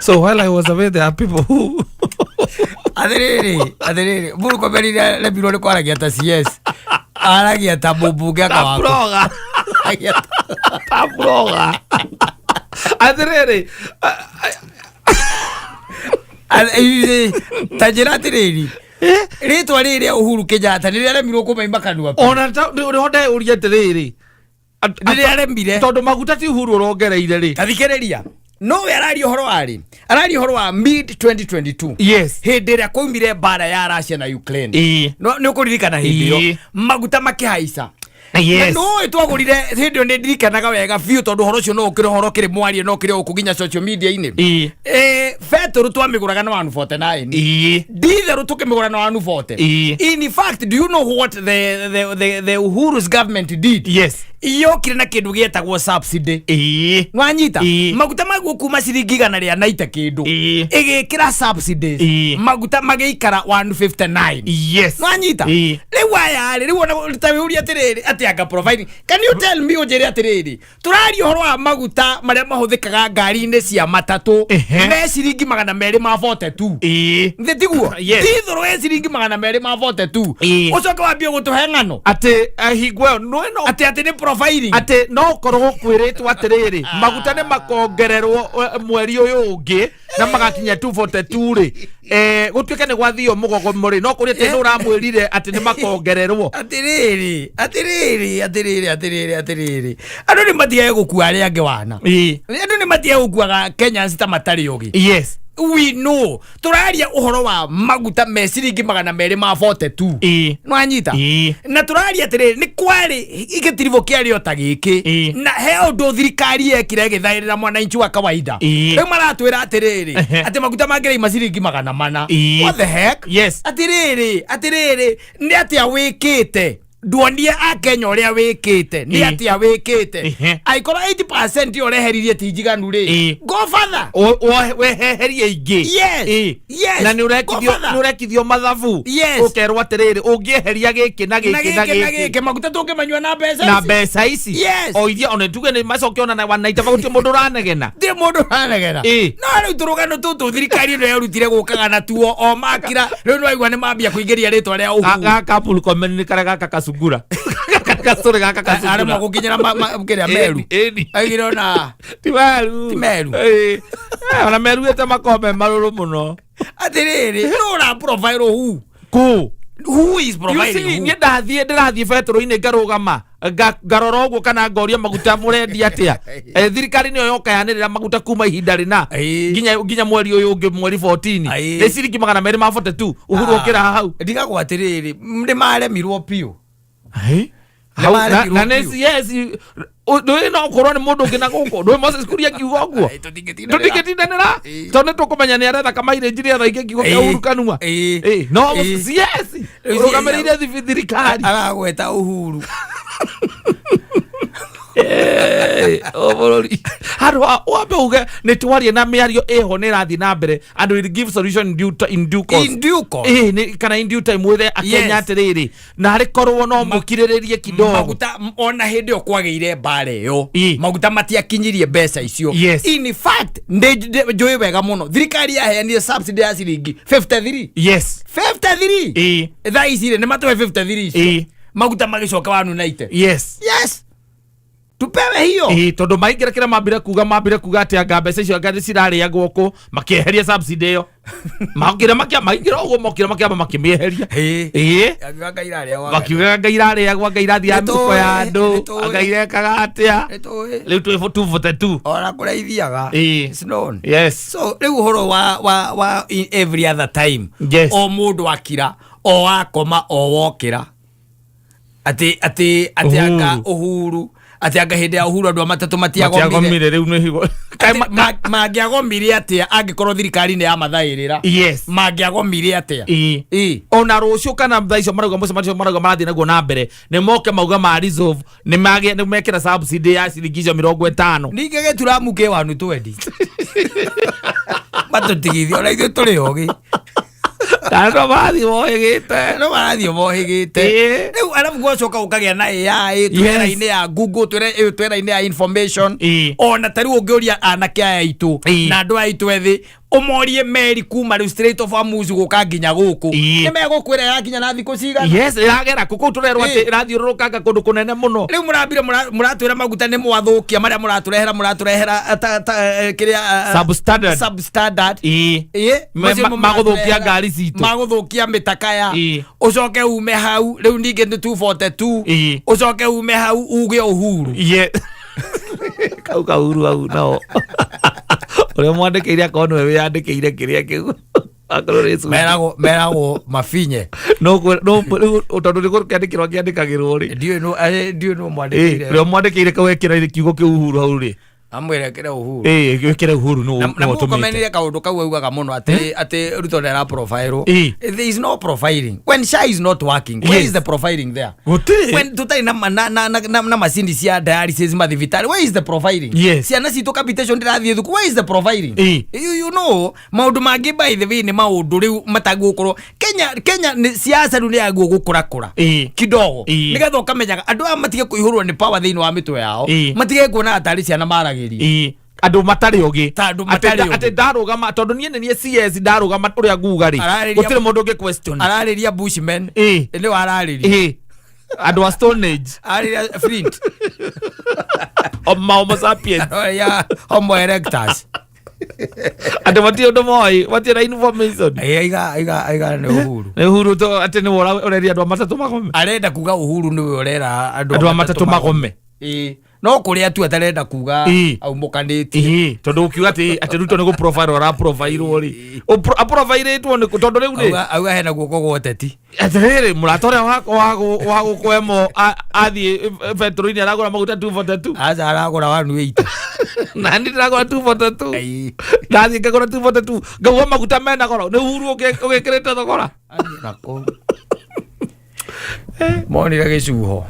So while I was away, there are people who Atiriri, atiriri, Murkomen remirwo nĩ kwaragia ta CS, aragia ta mũmbunge aka waku. Taproga. Aragia Taproga. Atiriri. Ta njĩra atĩrĩrĩ, rĩtwa rĩrĩ rĩa Uhuru Kenyatta nĩ rĩaremirwo kũmaima kanua? Ona niho ndeyũria atĩrĩrĩ, Nĩ rĩaremire. Tondũ maguta ti Uhuru ũrongereire rĩ. Tathikĩrĩria, nowe araria ũhoro warĩ, araria ũhoro wa mid 2022, hĩndĩ ĩrĩa kwaumire mbara ya Russia na Ukraine. Nĩ ũkũririkana hĩndĩ ĩyo maguta makĩhaica? Na nũĩ twagũrire hĩndĩ ĩyo, nĩ ndirikanaga wega biũ, tondũ ũhoro ũcio no ũkĩrĩ ũhoro ũkĩrĩ mwarie, no ũkĩrĩ gũkũ nginya social media-inĩ. Betũrũ twamĩgũraga na 149, ditherũ tũkĩmĩgũra na 140. In fact, do you know what the Uhuru's government did? Yes. Yokire na kĩndũ gĩetagwo subsidy. Nwanyita? Maguta maguo kuma ciringi 190 kĩndũ, ĩgĩkĩra subsidies, maguta magĩikara 159. Nwanyita? Rĩu aya rĩ, rĩu ona ta wĩũrie atĩrĩrĩ, atĩ anga providing, can you tell me, ũnjĩre atĩrĩrĩ, tũraria ũhoro wa maguta marĩa mahũthĩkaga ngari-inĩ cia matatũ me ciringi 242. Nthĩ tiguo? Yes. Tithũrũ ĩ ciringi 242. Ũcoke wambie gũtũhe ng'ano Atĩ hingo ĩyo nĩ no atĩ nĩ profiling. Atĩ no korwo kwĩrĩtwo atĩrĩrĩ, maguta nĩ makongererwo mweri ũyũ ũngĩ na magakinya 242 rĩ, gũtuĩke nĩ gwathio mũgogomo rĩ, no kũrĩ atĩ nĩ ũramwĩrire atĩ nĩ makongererwo. Atirĩrĩ, atirĩrĩ, atirĩrĩ, atirĩrĩ, atirĩrĩ, andũ nĩ matigage gũkua arĩa angĩ wana. Andũ nĩ matigage gũkuaga Kenyans ta matarĩ ũgĩ. We know tũraria ũhoro wa maguta me ciringi 242. Nwanyita? Na tũraria atĩrĩrĩ, nĩ kwarĩ gĩtiribũ kĩarĩ o ta gĩkĩ, na he ũndũ thirikari yekire ĩgĩthaĩrĩra mwananchi wa kawaida. Rĩu maratwĩra atĩrĩrĩ, atĩ maguta mangĩraima ciringi 400. What the heck? Atĩrĩrĩ, atĩrĩrĩ, nĩ atĩa wĩkĩte? Nduonie akenya ũrĩa wĩkĩte, nĩ atĩa wĩkĩte? Angĩkorwo 80% ĩyo ũreheririe ti njiganu rĩ, go further. Weheherie ingĩ. Na nĩ Go ũrekithio, further. nĩ ũrekithio mathabu. Ũkerwo atĩrĩrĩ, ũngĩeheria gĩkĩ na na gĩkĩ na gĩkĩ na gĩkĩ gĩkĩ, maguta tũngĩmanyua na mbeca na ici. mbeca ici, o iria ona tuge nĩ macoke ona na wanaita gũtirĩ mũndũ ũranegena. Ndirĩ mũndũ ũranegena. No rĩu tũrũgano tũtũ thirikari ĩno yarutire gũkaga natuo o makira, rĩu nĩwaigua nĩ mambia kũingĩria rĩtwa rĩa Uhuru. Gaka Murkomen nĩ karĩa gaka kacungura, gacũrĩ gaka Aremwo kacungura. gũkinyĩra kĩrĩa Meru. Aigire ona Ti Meru. Ti Meru. Ona meruĩte makombe marũrũ mũno. Atĩrĩrĩ, nũ ũra profile who? Kũ? Who is You providing see, who? niĩ ndathiĩ, ndĩrathiĩ betũrũ-inĩ, ngarũgama, ngarora ũguo kana ngoria maguta mũrendia atĩa. Thirikari nĩyo yoka yanĩrĩra maguta kuma ihinda rĩna nginya mweri ũyũ ũngĩ, mweri 14, nĩ ciringi 242. Uhuru Ah. ũkĩra hau. Ndigagwo atĩrĩrĩ, nĩ maremirwo biũ. Hau, Nĩmaremirwo na nĩ biũ. yes, ndũĩ no ũkorwo nĩ mũndũ ũngĩ na gũkũ, ndũĩ Moses Kuria akiuga ũguo. Ai, tũtingĩtindanĩra. Tũtingĩtindanĩra, tondũ nĩ tũkũmenya nĩ aretha kamairĩnji rĩetha ingĩ kiugo kĩa Uhuru kanua. No yes, Rĩu ũrũgamĩrĩire thirikari. Aragweta Uhuru. O bũrũri handũ ha wambe uge nĩ twarie na mĩario ĩho nĩ ĩrathiĩ na mbere and will give solution in due course. In due course. Kana in due time wĩre akenya atĩrĩrĩ, na arĩ korwo no mũkirĩrĩrie kidogo. Maguta ona hĩndĩ ĩyo kwagĩire mbara ĩyo, maguta matiakinyirie mbeca icio. In fact, njũĩ wega mũno thirikari yaheanire subsidy ya ciringi 53. 53. Thaa ici rĩ, nĩ matũhe 53 icio, maguta magĩcoka 190. Yes, tupewe hiyo. Tondũ maingĩra kĩrĩa mambire kuga atĩ anga mbeca icio anga nĩ cirarĩagwo kũ, makĩeheria subsidy ĩyo, makĩra makia maingĩra ũguo, mokĩra makĩamba makĩmĩeheria. Akiuga Ngai irarĩagwo. Makiugaga ngai irarĩagwo, ngai irathiaga mĩhuko ya andũ. Nĩtũĩ. Ngai irekaga atĩa? Nĩtũĩ. Rĩu twĩ 242. Ona kũrĩa ithiaga. It's known. So rĩu ũhoro wa in every other time, o mũndũ akira, o akoma, o wokĩra, atĩ anga Uhuru Atĩ anga hĩndĩ ya Uhuru andũ a matatũ matiagomire. Matiagomire rĩu nĩ higo. Atĩ mangĩagomire atĩa angĩkorwo thirikari nĩ yamathaĩrĩra? Yes. Mangĩagomire atĩa? Ĩĩ. Ĩĩ. Ona rũciũ kana thaa icio marauga mũcemanio marauga marathiĩ naguo na mbere, nĩ moke mauga ma resolve, nĩ magĩa nĩ mekĩra subsidy ya ciringi icio 50. Ningĩ gĩturamu kĩ wanu twendi matũtigithie, ona ithuĩ tũrĩ ogĩ. Andũ marathiĩ mohĩgĩte. No marathiĩ mohĩgĩte. Rĩu arabu gwacoka gũkagĩa na AI, twĩra-inĩ ya Google, twĩra-inĩ ya information. Ona ta rĩu ũngĩũria anake aya aitũ na andũ aya aitũ ethĩ, ũmorie meri kuma rĩu Strait of Hormuz gũka nginya gũkũ, nĩ megũkwĩra yakinya na thikũ cigana. Yes, ĩragera kũ kũu tũrerwo atĩ ĩrathiũrũrũkanga kũndũ kũnene mũno. Rĩu mũrambire mũratwĩra maguta nĩ mwathũkia, marĩa mũratũrehera kĩrĩa Substandard. Substandard. Ĩĩ. Macio Magũthũkia mũratũrehera- ngari citũ. Magũthũkia mĩtakaya. Ũcoke ume hau rĩu ningĩ nĩ 242. Ũcoke ume hau uge Uhuru. Ye. Kau kauru hau nao. Ũrĩa mwandĩkĩire akorwo nĩwe wĩyandĩkĩire kĩrĩa kĩu. Akorwo nĩ cumbĩ. Meragwo mafinye. No no rĩu tondũ nĩ gũkĩandĩkĩrwo kĩandĩkagĩrwo rĩ. Ndiũĩ ndiũĩ nũ mwandĩkĩire. Ũrĩa mwandĩkĩire kau ekĩra kiugo kĩu Uhuru hau rĩ. Amwĩre ekĩre Uhuru. Ĩkĩre Uhuru nũ Na nũ ũtũmĩte. Mũkomenire kaũndũ kau augaga mũno atĩ Ruto ndara profile. There is no profiling. When SHA is not working, where is the profiling there? Gũtirĩ. When tũtarĩ na macini cia dialysis mathibitarĩ, where is the profiling? Yes. Ciana citũ capitation ndĩrathiĩ thuku, where is the profiling? You know, maũndũ mangĩ by the way nĩ maũndũ rĩu matagũkorwo Kenya nĩ siasa rĩu nĩ yagwo gũkũrakũra kidogo, nĩgetha ũkamenyaga andũ aya matige kũihũrwo nĩ power thĩinĩ wa mĩtwe yao, matige kuona atarĩ ciana maragĩria. Andũ matarĩ ogĩ. Ta andũ matarĩ ogĩ. Atĩ ndarũgama tondũ niĩ nĩ niĩ CS ndarũgama ũrĩa nguga rĩ, gũtirĩ mũndũ ũngĩ question. Ararĩria Bushmen. Nĩ wararĩria. Andũ a Stone Age. Ararĩria Flint. Oma Homo sapiens. Ararĩria Homo erectus. Andũ matirĩ ũndũ moĩ, matirĩ na information. Aiga nĩ Uhuru. Nĩ Uhuru to atĩ nĩwe ũreria andũ a matatũ magome. Arenda kuga Uhuru nĩwe ũrera andũ a matatũ magome. No kũrĩa tu atarenda kuga aumũkanĩtie. Tondũ ũkiuga atĩ Ruto nĩ gũ-profile araprofilwo rĩ. Aprofiletwo nĩ kũ? Tondũ rĩu rĩ. Auga hena guoko gwa ũteti. Atĩrĩrĩ, mũrata ũrĩa wa gũkwemo athiĩ betũrũ-inĩ aragũra maguta 242. Aca aragũra 180. Na niĩ ndĩragũra 242. Ndathiĩ ngagũra 242. Ngauga maguta mena goro. Nĩ Uhuru ũgĩkĩrĩte thogora. Athiĩ na kũu. Monire gĩcuho.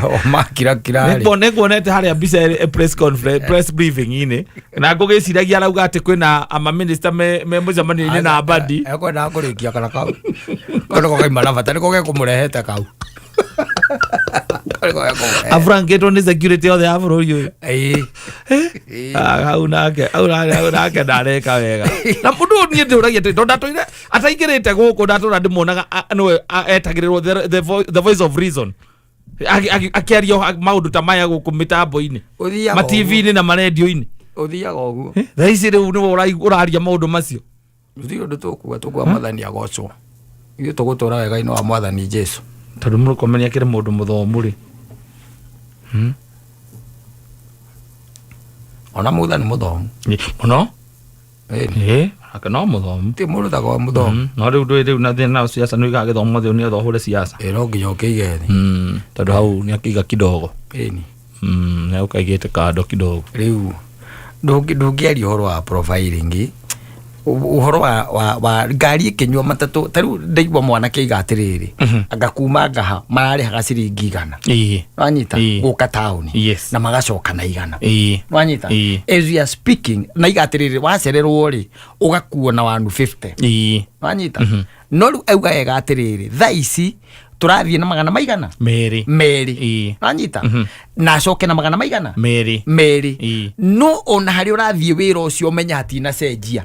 O makirakira rĩ. Nĩnguonete harĩa mbica ĩrĩ press conference, press briefing-inĩ. Na ngũgĩciragia arauga atĩ kwĩna ama-minister me mũcemanio-inĩ na Mbadi. Ekwendaga kũrĩkia kana kau. Kau nĩko kaima na bata, nĩko gekũmũrehete kau. Kau nĩko gekũmũrehete. Aburangĩtwo nĩ security yothe ya bũrũri ũyũ. Hau nake, hau nake, hau nake ndareka wega. Na mũndũ ũyũ niĩ ndĩũragia atĩrĩ, tondũ ndatũire ataingĩrĩte gũkũ ndatũra ndĩmuonaga nĩwe etagĩrĩrwo the voice of reason. Akĩaria maũndũ ta maya gũkũ mĩtambo-inĩ. Ũthiaga Ma ũguo. T V-inĩ na marendio-inĩ. Ũthiaga ũguo. Thaa ici rĩu nĩwe ũraria maũndũ macio. Gũtirĩ ũndũ tũkuga, tũkuga Mwathani agocwo. Ithuĩ tũgũtũra wega-inĩ wa Mwathani Jesu. Tondũ Murkomen akĩrĩ mũndũ mũthomu rĩ. Ona Mutha nĩ mũthomu. Mũno? Ake no mũthomu. Ti mũndũ ta kwa mũthomu. No rĩu ndũĩ rĩu na thĩna na siasa nĩ ũigaga gĩthomo thĩ nĩ ũhũre siasa. No nginya ũkĩige thĩ. Tondũ hau nĩ akĩiga kidogo. Nĩ ũkaigĩte kando kidogo. Rĩu ndũngĩaria ũhoro wa profiling, ũhoro wa ngari ĩkĩnyua matatũ. Ta rĩu ndaigua mwanake aiga atĩrĩrĩ, anga kuma ngaha mararĩhaga ciringi 100. Wanyita? Gũka taũni. Na magacoka na 100. Wanyita? As we are speaking, na aiga atĩrĩrĩ, wacererwo rĩ, ũgakuo na 150. Wanyita? No rĩu auga wega atĩrĩrĩ, thaa ici tũrathiĩ na magana maigana? Merĩ. Merĩ. Wanyita? Na acoke na magana maigana? Merĩ. Merĩ. No ona harĩa ũrathiĩ wĩra ũcio ũmenya hatinacenjia.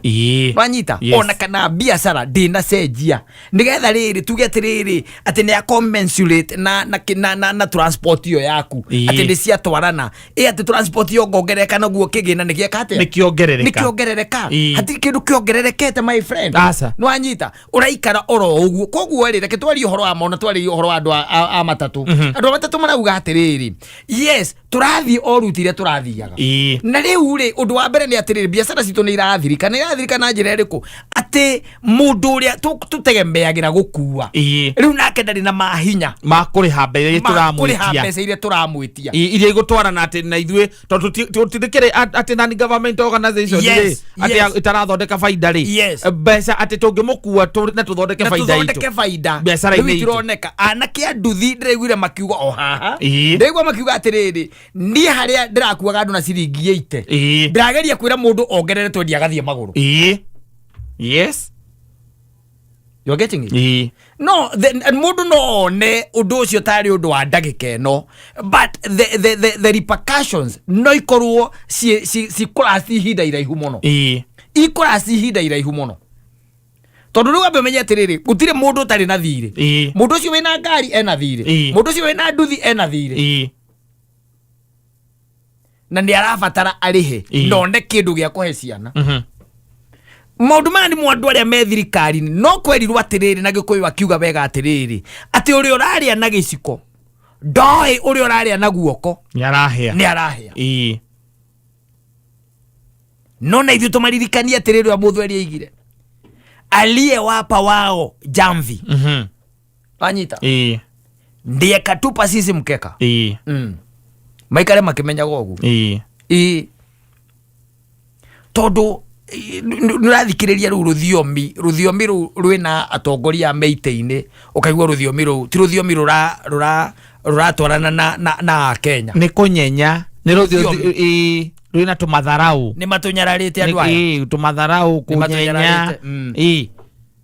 Wanyita? Ona kana biacara ndĩnacenjia. Nĩgetha rĩrĩ tuge atĩrĩrĩ, atĩ nĩ a commensurate na transport ĩyo yaku. Atĩ nĩ ciatwarana. Atĩ transport ĩyo ngongerereka naguo kĩgĩna nĩ gĩeka atĩa? Nĩ kĩongerereka. Nĩ kĩongerereka. Hatirĩ kĩndũ kĩongererekete, my friend. Aca. Nĩ wanyita? Ũraikara oro ũguo. Koguo rĩ, reke twarie ũhoro wa mona, twarie ũhoro wa andũ a matatũ. Andũ a matatũ marauga atĩrĩrĩ, yes, Tũrathiĩ o ruti iria tũrathiaga. Na rĩu rĩ, ũndũ wa mbere nĩ atĩrĩrĩ, biacara citũ nĩ irathirika. Nĩ irathirika na njĩra ĩrĩkũ? Atĩ mũndũ ũrĩa tũtegemeagĩra gũkua rĩu nake ndarĩ na mahinya ma kũrĩha mbeca iria ma kũrĩha tũramwĩtia. Mbeca iria tũramwĩtia. Iria igũtwarana atĩ na ithuĩ tondũ tũtikĩrĩ atĩ non government organization rĩ, atĩ ĩtarathondeka baida rĩ, mbeca atĩ tũngĩmũkua na tũthondeke na baida tũthondeke itũ baida Biacara-inĩ rĩu itũ. itironeka. Anake a nduthi ndĩraiguire makiuga o haha, ndĩraigua makiuga atĩrĩrĩ, niĩ harĩa ndĩrakuaga andũ na ciringi 80, ndĩrageria kwĩra mũndũ ongerere twendia agathiĩ magũrũ. Ĩĩ. Yes. You are getting it? Ĩĩ. No mũndũ no one ũndũ ũcio tarĩ ũndũ wa ndagĩka ĩno, but the repercussions no ikorwo cikũraci ihinda iraihu mũno. Ikũraci ihinda iraihu mũno, tondũ rĩu ambe ũmenye atĩrĩrĩ, gũtirĩ mũndũ ũtarĩ na thirĩ. Mũndũ ũcio wĩna ngari ena thirĩ. Mũndũ ũcio wĩna nduthi ena thirĩ. Na nĩ arabatara arĩhe na one kĩndũ gĩa kũhe ciana. Maũndũ maya nĩ mo andũ arĩa me thirikari-inĩ no kwerirwo atĩrĩrĩ, na Gĩkũyũ akiuga wega atĩrĩrĩ, atĩ ũrĩa ũrarĩa na gĩciko ndoĩ ũrĩa ũrarĩa na guoko nĩ arahĩa. Nĩ arahĩa. No na ithuĩ tũmaririkanie atĩrĩrĩ, ũrĩa Mũthweri aigire, aliyewapa wao jamvi, wanyita, ndiye katupa sisi mkeka. Maikare makimenyaga ũguo. Ĩĩ, tondũ nĩ ũrathikĩrĩria rĩu rũthiomi rũu rwĩna atongoria a meitĩ-inĩ, ũkaigua rũthiomi rũu ti rũthiomi rũratwarana na Akenya. Nĩ kũnyenya nĩ rũthiomi. Rũthiomi. Ĩĩ, rwĩna tũmatharau. Nĩ matũnyararĩte andũ aya. Ĩĩ, tũmatharau, kũnyenya. Matũnyararĩte.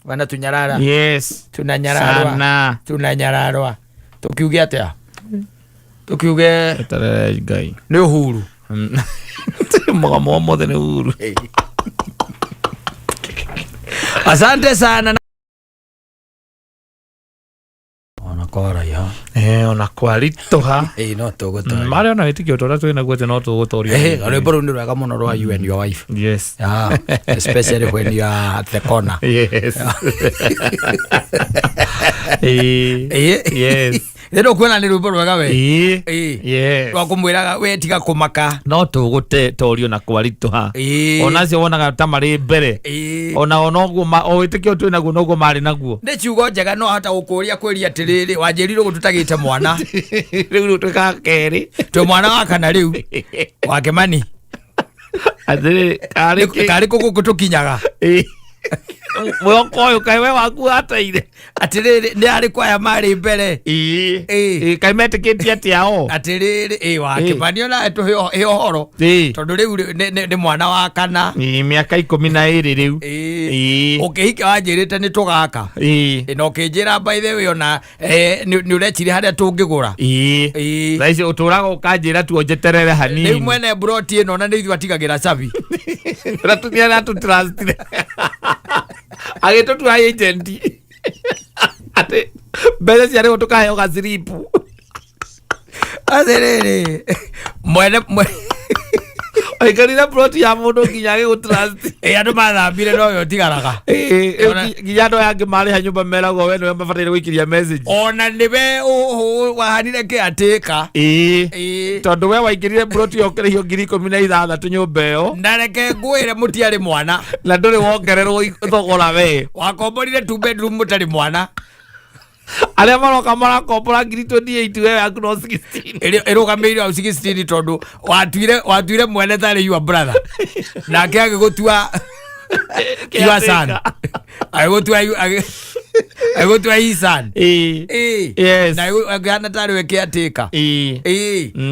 Wanatunyarara. Tunanyararwa. Sana. Tunanyararwa. Tukiuge atĩa? Tukiuge Eterere Ngai. Nĩ Uhuru. Mũgamo wa mothe nĩ Uhuru. Asante sana ona kwaraiha. Eh, ona kwaritũha. Ĩĩ, no tũgũtoria. Marĩa ona wĩtĩkio tũrĩa twĩ naguo atĩ no tũgũtoria. Eh, rwĩmbo rũu nĩ rwega mũno rwa you and your wife. Yeah, especially when you are at the corner. Yes. Ĩĩ. Yes. Rĩrĩ ũkuona nĩ rwĩmbo rwega we. Ĩĩ. Ĩĩ. Yes. Rwa kũmwĩraga we tiga kũmaka. No tũgũtorio na kwaritũha. Onacio wonaga ta marĩ mbere. Ona onoguo o wĩtĩkio twĩ naguo noguo marĩ naguo. Nĩ ciugo njega, no hata gũkũria kwĩria atĩrĩrĩ, wanjĩrirwo gũtũtagĩte mwana. Rĩu twĩkaga kerĩ. Twĩ mwana wa kana rĩu wa Kĩmani. Atĩrĩrĩ, karĩ kĩ- Karĩ kũ gũkũ tũkinyaga? Ĩĩ. Mwĩhoko ũyũ kaĩ we waku wateire. Atĩrĩrĩ, nĩ arĩkũ aya marĩ mbere? Ĩĩ. Ĩĩ. Ĩĩ, kaĩ metĩkĩtie atĩa o? Atĩrĩrĩ, ĩ wa Ĩĩ. Kĩmani onawe tũhe ũhoro. Tondũ rĩu nĩ mwana wa kana. Ĩĩ, mĩaka 12 rĩu. Ĩĩ. Ũkĩhika wanjĩrĩte nĩ tũgaka. Ĩ, na ũkĩnjĩra by the way ona nĩ ũreciria harĩa tũngĩgũra. Ĩĩ. Thaa ici ũtũraga ũkanjĩra tu njeterere Rĩu hanini. mwene broti ĩno na nĩ ithuĩ atigagĩra cabi. Ratumia aratũtrustire. Agĩtũtua agent. Atĩ mbeca ciarĩhwo tũkaheo gaciripu. Atĩrĩrĩ, mwene Aikarire plot ya mũndũ nginya agĩgũtrust. Ĩ, andũ mathambire nowe ũtigaraga. Ĩĩ, ĩĩ, nginya andũ aya angĩ marĩha nyũmba meragwo we nĩwe mabataire gũikĩria message. Ona nĩwe wahanire kĩatĩka. Ĩĩ. Tondũ we waingĩrire plot ĩyo ũkĩrĩhio 16,000 nyũmba ĩyo. Na reke ngwĩre, mũtiarĩ mwana. Na ndũrĩ wongererwo thogora we. Wakomborire two bedroom mũtarĩ mwana. Arĩa maroka marakombora 28,000, we yaku no 16. Ĩrũgamĩire hau 16 tondũ watuire mwene tarĩ your brother, nake agĩgũtua your son, agĩgũtua his son. Ĩĩ. Yes. Na agĩhana tarĩ we caretaker. Ĩĩ.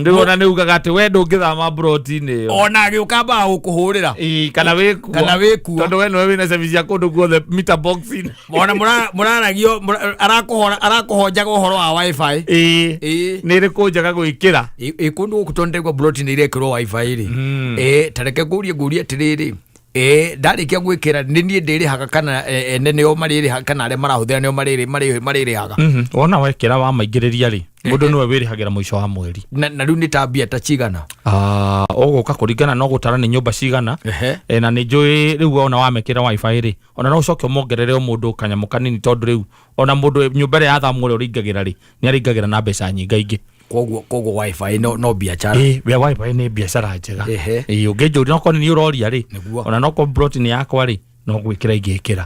Rĩu ona nĩ ugaga atĩ we ndũngĩthama broti-inĩ ĩyo. Ona agĩũka ambaga gũkũhũrĩra. Ĩĩ, kana wĩkuo. Kana wĩkuo. Tondũ we nĩwe wĩna cabi cia kũndũ guothe meter box-inĩ. Ona mũraragio arakũhonjaga ũhoro wa wifi. Ĩĩ. Nĩ ĩrĩkũ njega gwĩkĩra? Ĩ kũndũ gũkũ tondũ ndĩraigua broti nĩ irekĩrwo wifi rĩ, ĩ ta reke ngũrie atĩrĩrĩ, ĩ ndarĩkia gwĩkĩra nĩ niĩ ndĩrĩhaga kana ene nĩo marĩrĩhaga, kana arĩa marahũthĩra nĩo marĩrĩhaga? Wona wekĩra wamaingĩrĩria rĩ, mũndũ nĩwe wĩrĩhagĩra mũico wa mweri. Na rĩu nĩ ta mbia ta cigana? Ah, ũgũka kũringana no gũtara nĩ nyũmba cigana. Na nĩ njũĩ rĩu ona wamekĩra wifi rĩ, ona no ũcoke ũmongerere o mũndũ kanyamũ kanini, tondũ rĩu ona mũndũ nyũmba ĩrĩa yathamwo ũrĩa ũrĩingagĩra rĩ, nĩ arĩingagĩra na mbeca nyingaingĩ. Koguo wifi no biacara. Ĩ bia wifi nĩ biacara njega. Ehe. Ĩ ũngĩnjũria nokorwo nĩ niĩ ũroria rĩ, Nĩguo. ona nokorwo plot nĩ yakwa rĩ, no gwĩkĩra ingĩkĩra.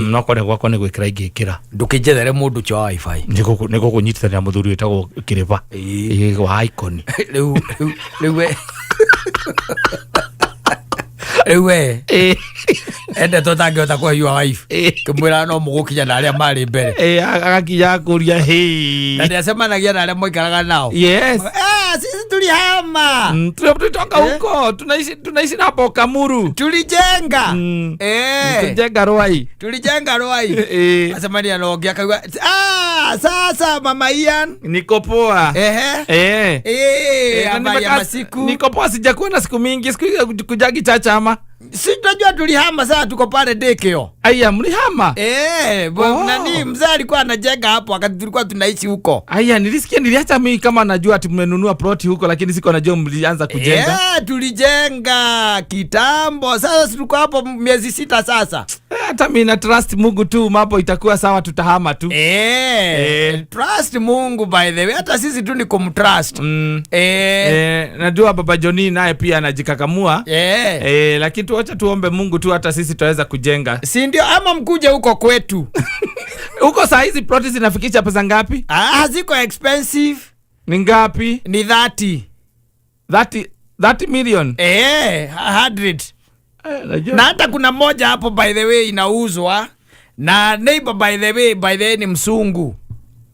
Nokorwo nĩ gwakwa nĩ gwĩkĩra ingĩkĩra. Ndũkĩnjethere mũndũ ũcio wa wifi. Nĩ gũkũnyitithania mũthuri wĩtagwo Kĩrĩba. Ĩĩ. Ĩ, wa Icon. Rĩu rĩu rĩu we rĩu we endetwo tangĩhota kũhe your wife, kĩmwĩra no mũgũkinya na arĩa marĩ mbere. Ĩ, agakinya akũria hĩ. Na nĩacemanagia na arĩa moikaraga nao. Yes. Eh, sisi tulihama. Tulitoka huko, tunaishi na hapo Kamuru. Tulijenga. Eh. Tulijenga Ruai. Tulijenga Ruai. Acemania na ũngĩ akauga, "Ah, sasa mama Ian." Niko poa. Ehe. Eh. Eh, Na habari ya masiku. Niko poa, sijakuona siku mingi, siku hizi kujagi chacha ama. Si tunajua tulihama, sasa tuko pale Dekeo. Aya, mlihama? Eh, Oh. nani mzee alikuwa anajenga hapo wakati tulikuwa tunaishi huko. Aya, nilisikia, niliacha mimi kama najua ati mmenunua ploti huko, lakini sikuwa najua mlianza kujenga. Eh, tulijenga kitambo. Sasa si tuko hapo miezi 6 sasa. Hata mimi na trust Mungu tu, mambo itakuwa sawa, tutahama tu. Eh, trust Mungu by the way. Hata sisi tu ni kumtrust. Eh. Najua Baba Johnny naye pia anajikakamua. Lakini tuacha tuombe Mungu tu, hata sisi tutaweza kujenga. Si ndio, ama mkuje huko kwetu. Huko saa hizi ploti zinafikisha pesa ngapi? Ah, ziko expensive. Ni ngapi? Ni 30. 30 million. Eh, 100. Najua. Na hata kuna moja hapo by the way inauzwa na neighbor by the way ni msungu.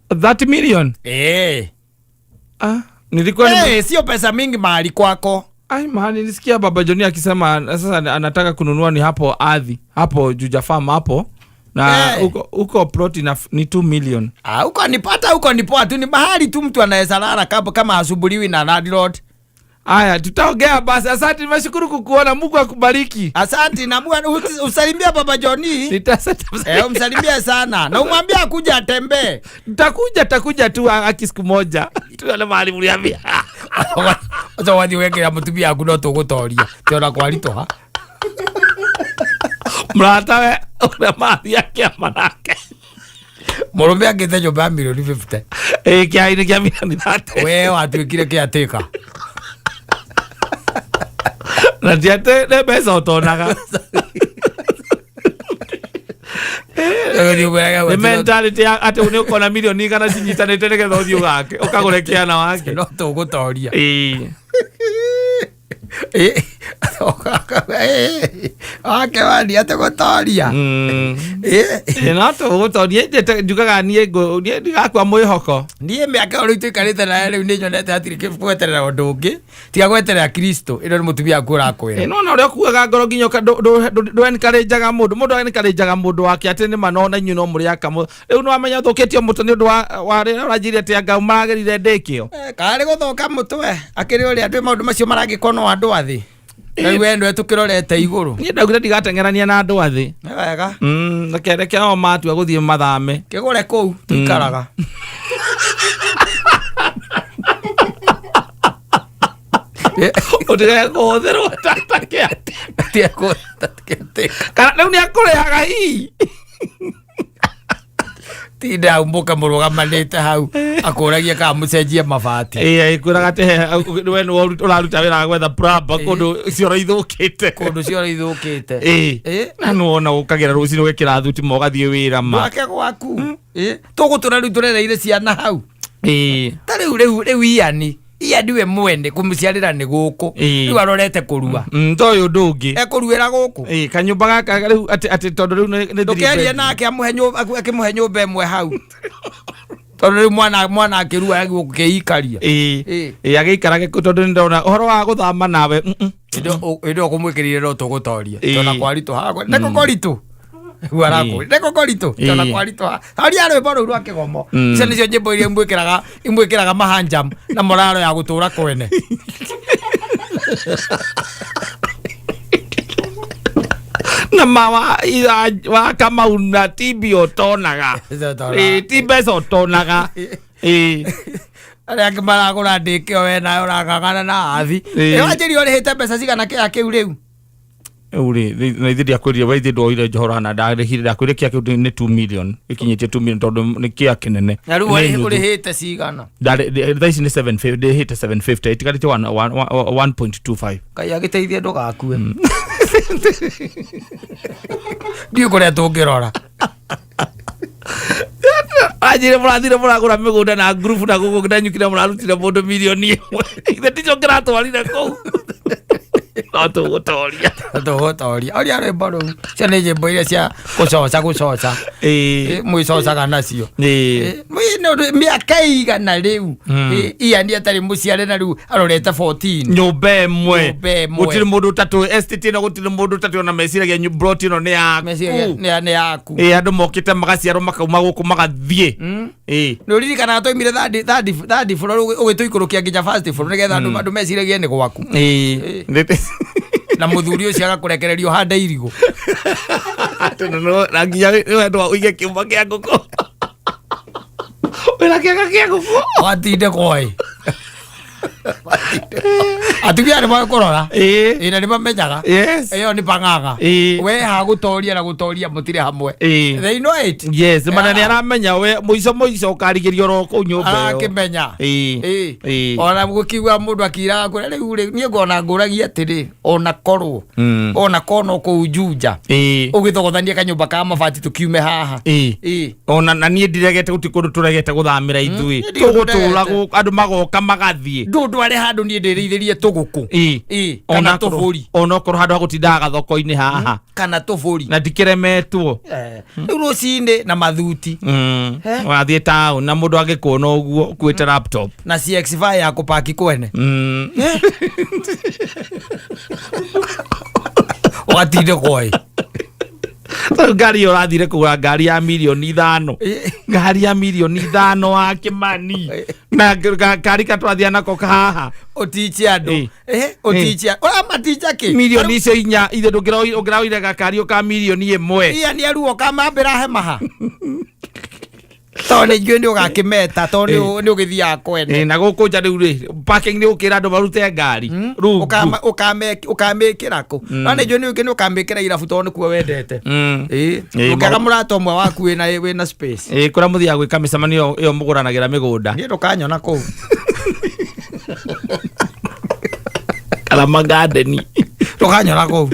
30 million? Eh. Ah, nilikuwa Sio pesa mingi mahali kwako. Ai, man, nilisikia Baba Johnny akisema sasa anataka kununua ni hapo ardhi, hapo Juja Farm hapo. Na huko plot ni 2 million. Ah, huko nipata, huko ni poa tu, ni mahali tu mtu anaweza lala kama hasubuliwi na landlord. Aya, tutaongea basi. Asante, nimeshukuru kukuona. Mungu akubariki. Asante na Mungu usalimie Baba Johnny. Umsalimie sana. Na umwambie akuje atembee. Nitakuja tu haki siku moja. Tuone mahali mliambia. Acha wathi wekera mutumia aku no tugutoria. Tiona kwaritoha. Mrata we uria mathi akiama nake. Mũrũme angĩte nyũmba ya milioni 50. Kĩainĩ kĩa milioni 30. We watuĩkire kĩatĩka. Na ti atĩ nĩ mbeca ũtonaga. Nĩ mentality ya atĩ nĩ ũkona milioni igana cinyitanĩte nĩgetha ũthiĩ ũgake, ũkagũre kĩana wake. No tũgũtoria. Wake wani atĩ gũtoria. No tũgũtoria. Njugaga niĩ niĩ ndigakua mwĩhoko. Niĩ mĩaka ĩyo rĩu tũikarĩte naye rĩu nĩ nyonete hatirĩ gweterera ũndũ ũngĩ tiga gweterera Kristo. Ĩno nĩ mũtumia waku ũrakwĩra. No na ũrĩa ũkuaga ngoro nginya ndũ encourage-aga mũndũ. Mũndũ encourage-aga mũndũ wake atĩ nĩ ma no na inyuĩ no mũrĩ aka rĩu nĩ wamenya ũthũkĩtio mũtwe nĩ ũndũ wa rĩrĩa ũranjĩrire atĩ anga maragĩrire ndĩkĩo. Karĩ gũthũka mũtwe akĩrĩ ũrĩa andũ maũndũ macio maragĩkwo no andũ a thĩ. Rĩu we nĩwe tũkĩrorete igũrũ. Niĩ ndaugire ndigateng'erania na andũ a thĩ. Nĩ wega. Reke o matua gũthiĩ mathame. Kĩgũre kũu tũikaraga. Ũtige kũhũthĩrwo ta kĩatĩ. Tige kũhũthĩrwo ta kĩatĩ. Kana rĩu nĩ akũrĩhaga hihi? Tinda hau mũke mũrũgamanĩte hau akũragia kana mũcenjie mabati. Ĩĩ, ĩkwĩraga atĩ we nĩwe ũraruta wĩra wa gwetha plumber kũndũ cioro ithũkĩte. Kũndũ cioro ithũkĩte. Ĩĩ. Na nĩwona ũkagĩra rũcinĩ ũgekĩra thuti ma ũgathiĩ wĩra ma. Ndwake gwaku. Ĩĩ. Tũgũtũra rĩu tũrereire ciana hau. Ĩĩ. Ta rĩu rĩu rĩu Ian, Ian we mwene kũmũciarĩra nĩ gũkũ. Rĩu arorete kũrua. To ũyũ ũndũ ũngĩ. Ekũruĩra gũkũ. Ĩĩ, kanyũmba gaka rĩu atĩ tondũ rĩu nĩ three Ndũkerie bedroom. nake amũhe nyũmba, akĩmũhe nyũmba ĩmwe hau. Tondũ rĩu mwana akĩrua agĩũkĩikaria. Ĩĩ. Ĩĩ. Ĩĩ, agĩikarage kũ tondũ nĩndona ũhoro wa gũthama nawe. Hĩndĩ ĩyo kũmwĩkĩrire no tũgũtoria. Ĩĩ. Tondũ kwaritũ haha, nĩko kũritũ. Rĩu arakũria, nĩko kũritũ. Tondũ kwaritũ haha. Haria rwĩmbo rũu rwa kĩgomo. Icio nĩcio nyĩmbo iria imwĩkĩraga mahanjam na moraro ya gũtũra kwene. Na ma wa Kamau na ti mbia ũtonaga. Ĩĩ, ti mbeca ũtonaga. Ĩĩ. Arĩa angĩ maragũra ndĩkĩo we nawe ũrang'ang'ana na athi. Ĩĩ. Ĩ, wanjĩrire ũrĩhĩte mbeca cigana kĩya kĩu rĩu? Rĩu rĩ, na ithuĩ ndiakwĩrire, we ithuĩ ndoire njohora na ndarĩhire, ndakwĩrire kĩa kĩu nĩ 2 million, ĩkinyĩtie 2 million tondũ nĩ kĩa kĩnene. Na rĩu Nĩ nuthu. ũrĩhĩte cigana? Thaa ici nĩ 750, ndĩhĩte 750, ĩtigarĩte 1.25. Ngai agĩteithie ndũgakue. Ndiũĩ kũrĩa tũngĩrora. Anjĩre mũrathire mũragũra mĩgũnda na ngurubu na gũkũ ndanyukire mũrarutire mũndũ milioni ĩmwe. Ithe ticio kĩratwarire kũu. No tũgũtoria. Tũgũtoria. Oria rwĩmbo rũu. Cio nĩ nyĩmbo iria cia gũcoca gũcoca. Mwĩcocaga nacio. Mĩaka ĩigana rĩu Ian atarĩ mũciare na rĩu arorete 14. Nyũmba ĩmwe. Nyũmba ĩmwe. Gũtirĩ mũndũ ũtatũĩ estate ĩno, gũtirĩ mũndũ ũtatũĩ, ona meciragia plot ĩno nĩ yaku. Meciria nĩ yaku. Ĩ, andũ mokĩte magaciarwo makauma gũkũ magathiĩ. Nĩ ũririkanaga twaimire third floor ũgĩtũikũrũkia nginya first floor nĩgetha andũ meciragie nĩ gwaku. Na mũthuri ũcio agakũrekereria ũhande irigũ. Na nginya nĩ ũige kĩũmba kĩa ngũkũ. Wĩna kĩaga kĩa ngũkũ. Watinde koi. Atumia nĩ moĩ kũrora. Ĩ, na nĩ mamenyaga. Ĩyo nĩ pang'ang'a. We hagũtoria na gũtoria mũtirĩ hamwe. They know it. Yes, mana nĩ aramenya we mũico mũico ũkarigĩrio oro kũu nyũmba ĩyo. Arakĩmenya. Ona gũkiuga mũndũ akiraga kũrĩa rĩu rĩ, niĩ ngona ngũragia atĩrĩ, ona korwo ona kono kũu Juja ũgĩthogothania kanyũmba ka mabati tũkiume haha. Ona na niĩ ndiregete, gũtirĩ kũndũ tũregete gũthamĩra ithuĩ. Niĩ ndirĩ Tũgũtũra ndregete. gũkũ, andũ magoka magathiĩ. Ndũndware handũ niĩ ndĩrĩithĩrie tũgũkũ. Kana tũbũri. Ona okorwo handũ ha gũtindaga gathoko-inĩ haha. Kana tũbũri. Na ndikĩremetwo. Rĩu rũcinĩ na mathuti. Wathiĩ town na mũndũ angĩkuona ũguo ũkuĩte laptop. Na CX5 ya kũpaki kwene. Ũgatinde koi. Rĩu ngari ĩyo ũrathire kũgũra ngari ya mirioni 5. Ngari ya mirioni 5 wa Kĩmani. Na ngari katwathia nako haha. Ũtiche andũ. Ũtiche. Ũramaticha kĩ? Mirioni icio inya ithe ndũngĩraoire gakari ka mirioni ĩmwe. Ia nĩ aruo kamambĩra hemaha. Tondũ nĩ njũĩ nĩ ũgakĩmeta, tondũ nĩ ũgĩthiaga kwene. Na gũkũ nja rĩu rĩ, parking nĩ ũkĩra andũ marute ngari. Rungu. Ũkamĩkĩra kũ? No nĩ njũĩ nĩ ũkamĩkĩra irabu tondũ nĩkuo wendete. Ũkĩaga mũrata ũmwe waku wĩna space. Kũrĩa mũthiaga gwĩka mĩcemanio ĩyo mũgũranagĩra mĩgũnda. Niĩ ndũkanyona kũu. Karama Garden. Ndũkanyona kũu.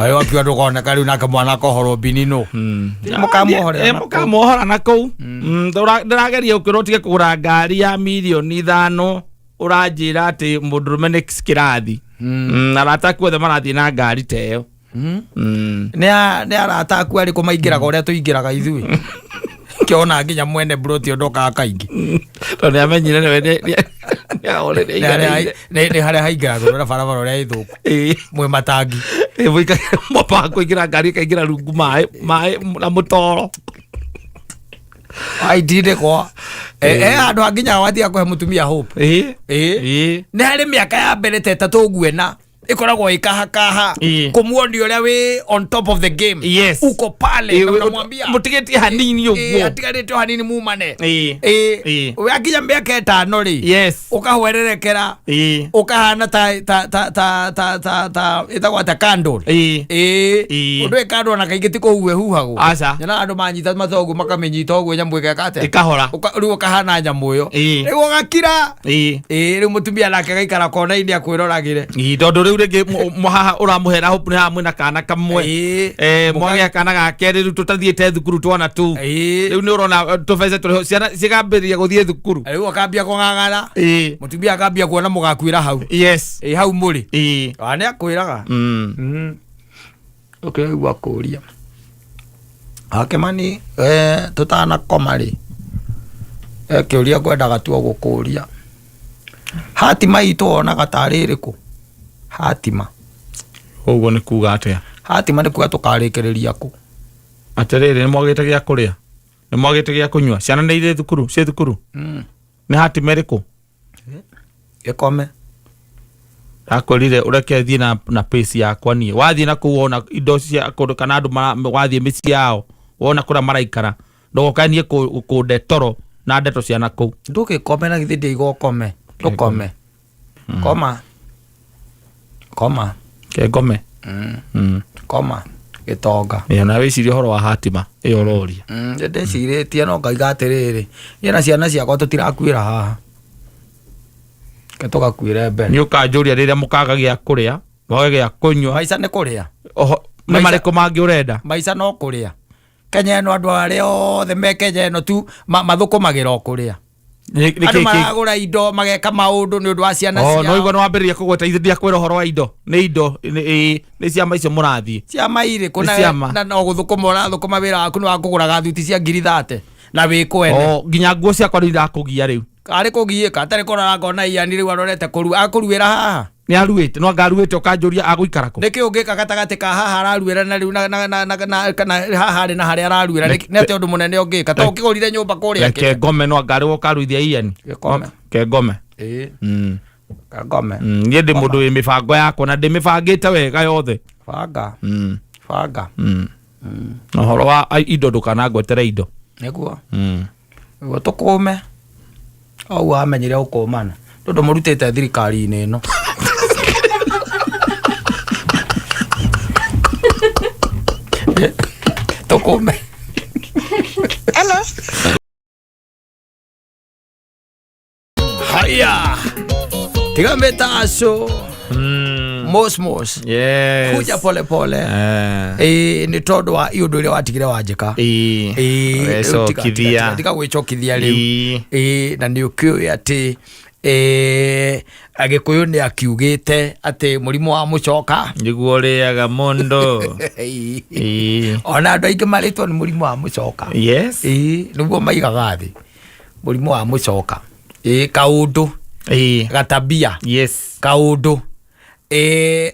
Ayo akiuga ndũkoneka rĩu nake mwana akohorwo mbinino. Mũkamuohorera na kũu. Mũkamuohora na kũu. Ndĩrageria gũkwĩra ũtige kũgũra ngari ya mirioni 5, ũranjĩra atĩ mũndũrũme nĩ kĩrathi. Arata aku othe marathiĩ na ngari ta ĩyo. Nĩ arata aku arĩkũ maingĩraga ũrĩa tũingĩraga ithuĩ? Kĩona nginya mwene broti ndokaga kaingĩ. Tondũ nĩ amenyire nĩwe Nĩ harĩa haingĩragwo na barabara ũrĩa ĩthũku. Mwĩ matangi. Mwambaga kũingĩra ngari ĩkaingĩra rungu maĩ na mũtoro. Aitinde kwa. Handũ hanginyaga watiga kũhe mũtumia hope. Nĩ harĩ mĩaka ya mbere ta ĩtatũ ũguo ĩna ĩkoragwo ĩkahakaha kũmuonia ũrĩa wĩ on top of the game. Uko pale na unamwambia mũtigĩtie hanini ũguo. Atigarĩte o hanini mumane. Wakinya mĩaka 5 rĩ, ũkahwererekera, ũkahana ta ta ta ta ta ta ta ĩtagwo atĩa candle. Ũndũ ĩ candle ona kaingĩ ti kũhuhe huhagwo. Aca. Nyonaga andũ manyita mathoguo makamĩnyita ũguo nyamũ ĩgeka atĩa? Ĩkahora. Rĩu ũkahana nyamũ ĩyo. Rĩu ũgakira. Rĩu mũtumia nake agaikara kona-inĩ akwĩroragĩre. Tondũ rĩu rĩngĩ haha ũramũhera hope nĩ haha mwĩna kana kamwe. Mwagĩa kana ga kerĩ rĩu tũtathiĩte thukuru twana tu. Rĩu nĩ ũrona tũbeca tũrĩho ciana cikambĩrĩria gũthiĩ thukuru. Rĩu akambia kũng'ang'ana. Mũtumia akambia kuona mũgakuĩra hau. Hau mũrĩ. Nĩ akwĩraga. Ũkĩigua kũria. Akĩmani, tũtanakoma rĩ. Kĩũria ngwendaga tu gũkũria. Hatima itũ wonaga tarĩ ĩrĩkũ? Hatima. Ũguo nĩ kuga atĩa? Hatima nĩ kuga tũkarĩkĩrĩria kũ? Atĩrĩrĩ, nĩ mwagĩte gĩa kũrĩa? Nĩ mwagĩte gĩa kũnyua? Ciana nĩ irĩ thukuru? Ciĩ thukuru? Nĩ hatima ĩrĩkũ? Ĩkome. Ndakwĩrire ũreke thiĩ na pace yakwa niĩ. Wathiĩ na kũu wona indo cia kũndũ kana andũ wathiĩ mĩciĩ yao, wona kũrĩa maraikara. Ndũgokae niĩ kũnde toro na ndeto cia na kũu. Ndũgĩkome na githĩ ndĩiga ũkome. Ndũkome. Koma. Koma. Ke ngome. Koma gĩtonga. Ĩ, ona wĩcirie ũhoro wa hatima ĩyo ũroria. Ndĩcirĩtie no ngaiga atĩrĩrĩ, niĩ na ciana ciakwa tũtirakuĩra haha, ke tũgakuĩre mbere. Nĩ ũkanjũria rĩrĩa mũkaga gĩa kũrĩa, mwage gĩa kũnyua. Maica nĩ kũrĩa. Oho, nĩ marĩkũ mangĩ ũrenda? Maica no kũrĩa. Kenya ĩno, andũ arĩa othe me Kenya ĩno tu mathũkũmagĩra o kũrĩa. Nĩ Andũ kĩ- maragũra indo, mageka maũndũ nĩ ũndũ wa ciana Oh, no ciao. igua nĩ wambĩrĩria kũgweta ithe ndiakwĩra ũhoro wa indo, nĩ indo nĩ ciama icio mũrathiĩ. Ciama irĩkũ? Nĩ ciama. Na no gũthũkũma ũrathũkũma, wĩra waku nĩ wa kũgũraga thuti cia 30,000 na wĩ kwene. Oh, nginya nguo ciakwa nĩ irakũgia rĩu. Arĩ kũgiĩka atarĩ kũrora, ngona iani rĩu arorete kũru akũruĩra haha. Nĩ aruĩte, no anga aruĩte ũkanjũria agũikara kũ? Nĩkĩ ũngĩka gatagatĩ ka haha araruĩra na rĩu na haha arĩ na harĩa araruĩra? Nĩ atĩ ũndũ mũnene ũngĩka to ũkĩgũrire nyũmba kũrĩa? Reke ngome, no anga arĩ ũkaruithia iani. Gĩkome. Ke ngome. Ĩĩ. Kangome. Niĩ ndĩ mũndũ wĩ mĩbango yakwa na ndĩmĩbangĩte wega yothe. Banga. Banga. Na ũhoro wa indo, ndũkanangwetere indo. Nĩguo. Nĩguo tũkũme o ũguo wamenyire gũkũmana tondũ mũrutĩte thirikari-inĩ ĩno. Tũkũme. Hello. Haya, tiga mĩtaco mosmos. Kuja pole pole. Ĩĩ, nĩ tondũ wa iũndũ ũrĩa watigire wanjĩka. Ĩĩ. Ĩĩ, rĩu Wecokithia. tiga gwĩcokithia rĩu. Ĩĩ. Ĩĩ, na nĩ ũkĩũĩ atĩ Agĩkũyũ nĩ akiugĩte atĩ mũrimũ wa mũcoka Nĩguo ũrĩaga mũndũ. Ĩĩ. Ona andũ aingĩ marĩtwo nĩ mũrimũ wa mũcoka. Ĩĩ, nĩguo maigaga thĩ mũrimũ wa mũcoka. Ĩĩ, kaũndũ gatabia kaũndũ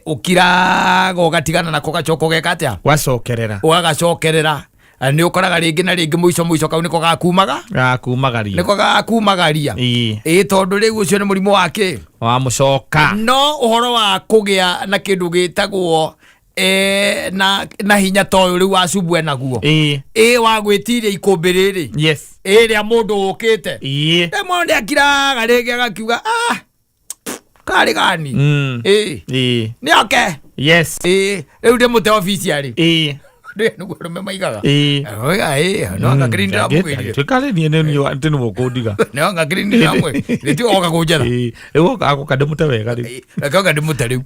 ũkiraga ũgatigana nako, gacoka ũgeka atĩa? Wacokerera. Ũgagacokerera. Na nĩ ũkoraga rĩngĩ na rĩngĩ, mũico mũico kau nĩko gakumaga. Gakumagaria. Nĩko gakumagaria. Ĩĩ, tondũ rĩu ũcio nĩ mũrimũ wa kĩ? Wa mũcoka. No ũhoro wa kũgĩa na kĩndũ gĩtagwo na hinya ta ũyũ rĩu wa cubu enaguo, ĩ wa gwĩtiria ikũmbĩ rĩrĩ, ĩrĩa mũndũ ũkĩte rĩmwe nĩ akiraga rĩngĩ agakiuga, "Ah, karĩ gani?" Ĩ, nĩ oke. Ĩ, rĩu ndĩmũte obici arĩ nĩguo arũme maigaga. Oiga, ĩ, no anga kĩrĩ ndĩramũgĩrire. Tuĩka rĩ niĩ nĩ atĩ nĩwe ũkũndiga. No anga kĩrĩ ndĩramũgĩrire ti oka kũnjetha. Ĩĩ. Rĩu agũka ndĩmũte wega rĩu. Reke oka ndĩmũte rĩu.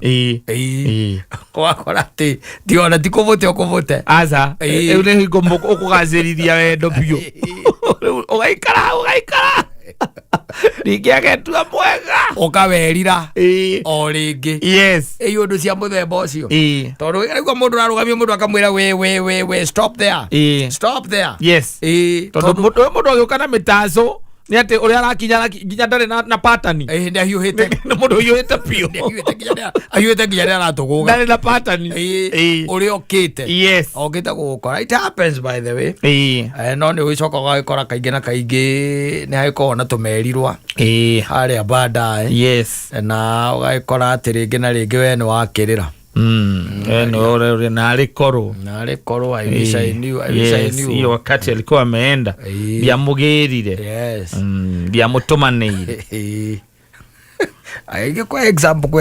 Ĩĩ. Wakora atĩ ti ona ti kũmũte ũkũmũte. Aca. Ĩĩ. Rĩu nĩ hingo ũkũgacĩrithia wendo biũ. Rĩu ũgaikara ũgaikara ningĩ agetua mwega. Ũkawerira o rĩngĩ. Ĩ, ũndũ cia mũthemba ũcio, tondũ rĩu mũndũ ararũgamia mũndũ akamwĩra, we we we we, stop there. Stop there. Ĩĩ. Tondũ mũndũ agĩũka na mĩtaco nĩ atĩ ũrĩa arakinya nginya ndarĩ na patani. Ĩĩ, nĩ ahiũhĩte. Nĩ mũndũ ũhiũhĩte biũ. Nĩ ahiũhĩte nginya nĩ aratũgũga. Ndarĩ na patani. Ĩĩ, ũrĩa ũkĩte okĩte gũgũkora. It happens, by the way. No nĩ ũgĩcoka ũgagĩkora kaingĩ na kaingĩ nĩ hagĩkoragwo na tũmerirwa harĩa baadaye, na ũgagĩkora atĩ rĩngĩ na rĩngĩ we nĩ wakĩrĩra. Narĩ korwo. Narĩ korwo, I wish I knew, I wish I Yes, knew. hiyo wakati alikuwa ameenda ndiamũgĩrire. Ndiamũtũmanĩire. Aingĩ kwa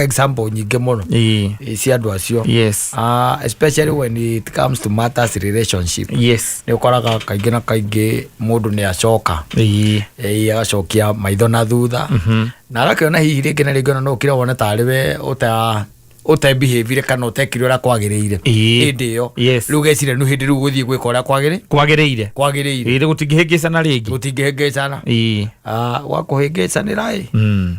example nyingĩ mũno. Ĩ, cia andũ acio. Ah, especially when it comes to matters relationship, nĩ ũkoraga kaingĩ na kaingĩ mũndũ nĩ acoka, ĩ, agacokia maitho na thutha na agakĩona hihi rĩngĩ na rĩngĩ ona no ũkire wone tarĩ we ũta ũtebehave kana ũtekire ũrĩa kwagĩrĩire hĩndĩ ĩyo. Rĩu geciria nĩ hĩndĩ rĩu gũthiĩ gwĩka ũrĩa kwagĩrĩ Kwagĩrĩire. Kwagĩrĩire. Ĩĩ, gũtingĩhĩngĩcana rĩngĩ. Gũtingĩhĩngĩcana. Gwakũhĩngĩcanĩra ĩ,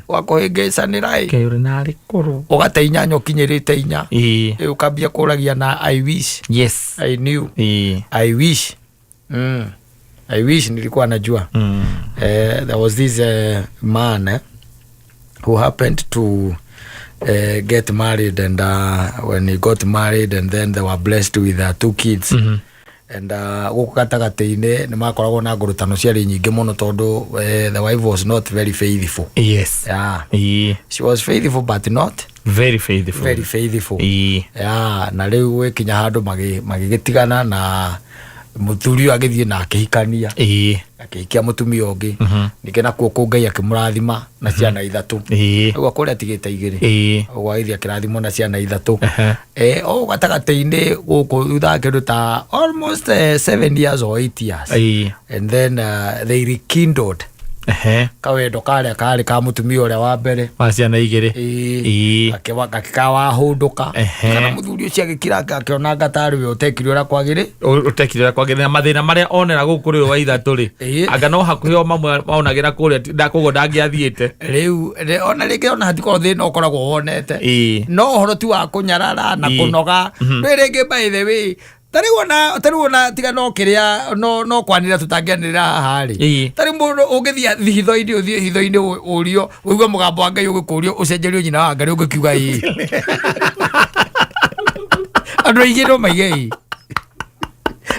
gwakũhĩngĩcanĩra ĩ. Kaĩ ũrĩ narĩ korwo. Ũgate inyanya ũkinyĩrĩte inya. Rĩu ũkambia kũragia na I wish I knew. I wish, I wish nilikuwa najua. There was this man who happened to get married, and when he got married and then they were blessed with two kids, and gũkũ gatagatĩ-inĩ nĩ makoragwo na ngũrũtano ciarĩ nyingĩ mũno tondũ the wife was not very faithful. Yeah. She was faithful but not Very faithful. Very faithful. Yeah, na rĩu gwĩkinya handũ magĩgĩtigana na Mũthuri ũyũ agĩthiĩ na akĩhikania, akĩhikia mũtumia ũngĩ. Ningĩ nakuo kũ Ngai akĩmũrathima na ciana ithatũ. Ũguo kũrĩa atigĩte igĩrĩ, ũguo agĩthiĩ akĩrathimwo na ciana ithatũ. O gatagatĩ-inĩ gũkũ thutha wa kĩndũ ta almost 7 years or 8 years, and then they rekindled kawendo karĩa karĩ ka mũtumia ũrĩa wa mbere. Wa ciana igĩrĩ. Gakĩkawahũndũka. Kana mũthuri ũcio agĩkira, akĩona anga tarĩ we ũtekire ũrĩa kwagĩrĩ. Ũtekire ũrĩa kwagĩrĩire, na mathĩna marĩa onera gũkũ rĩ wa ithatũ rĩ, anga no hakuhĩ o mamwe onagĩra kũrĩa, koguo ndangĩathiĩte. Rĩu ona rĩngĩ ona hatikorwo thĩna ũkoragwo wonete, no ũhoro ti wa kũnyarara na kũnoga. Rĩ rĩngĩ, by the way, tarĩu ona tiga no kĩrĩa no kwanĩrĩra tũtangĩanĩrĩra haha rĩ, tarĩu mũndũ ũngĩthiĩ hitho-inĩ, ũthiĩ hitho-inĩ, ũrio ũigue mũgambo wa Ngai ũgĩkũrio ũcenjerio nyina wa Ngai, ũngĩkiuga ĩĩ? Andũ aingĩ no maige ĩĩ,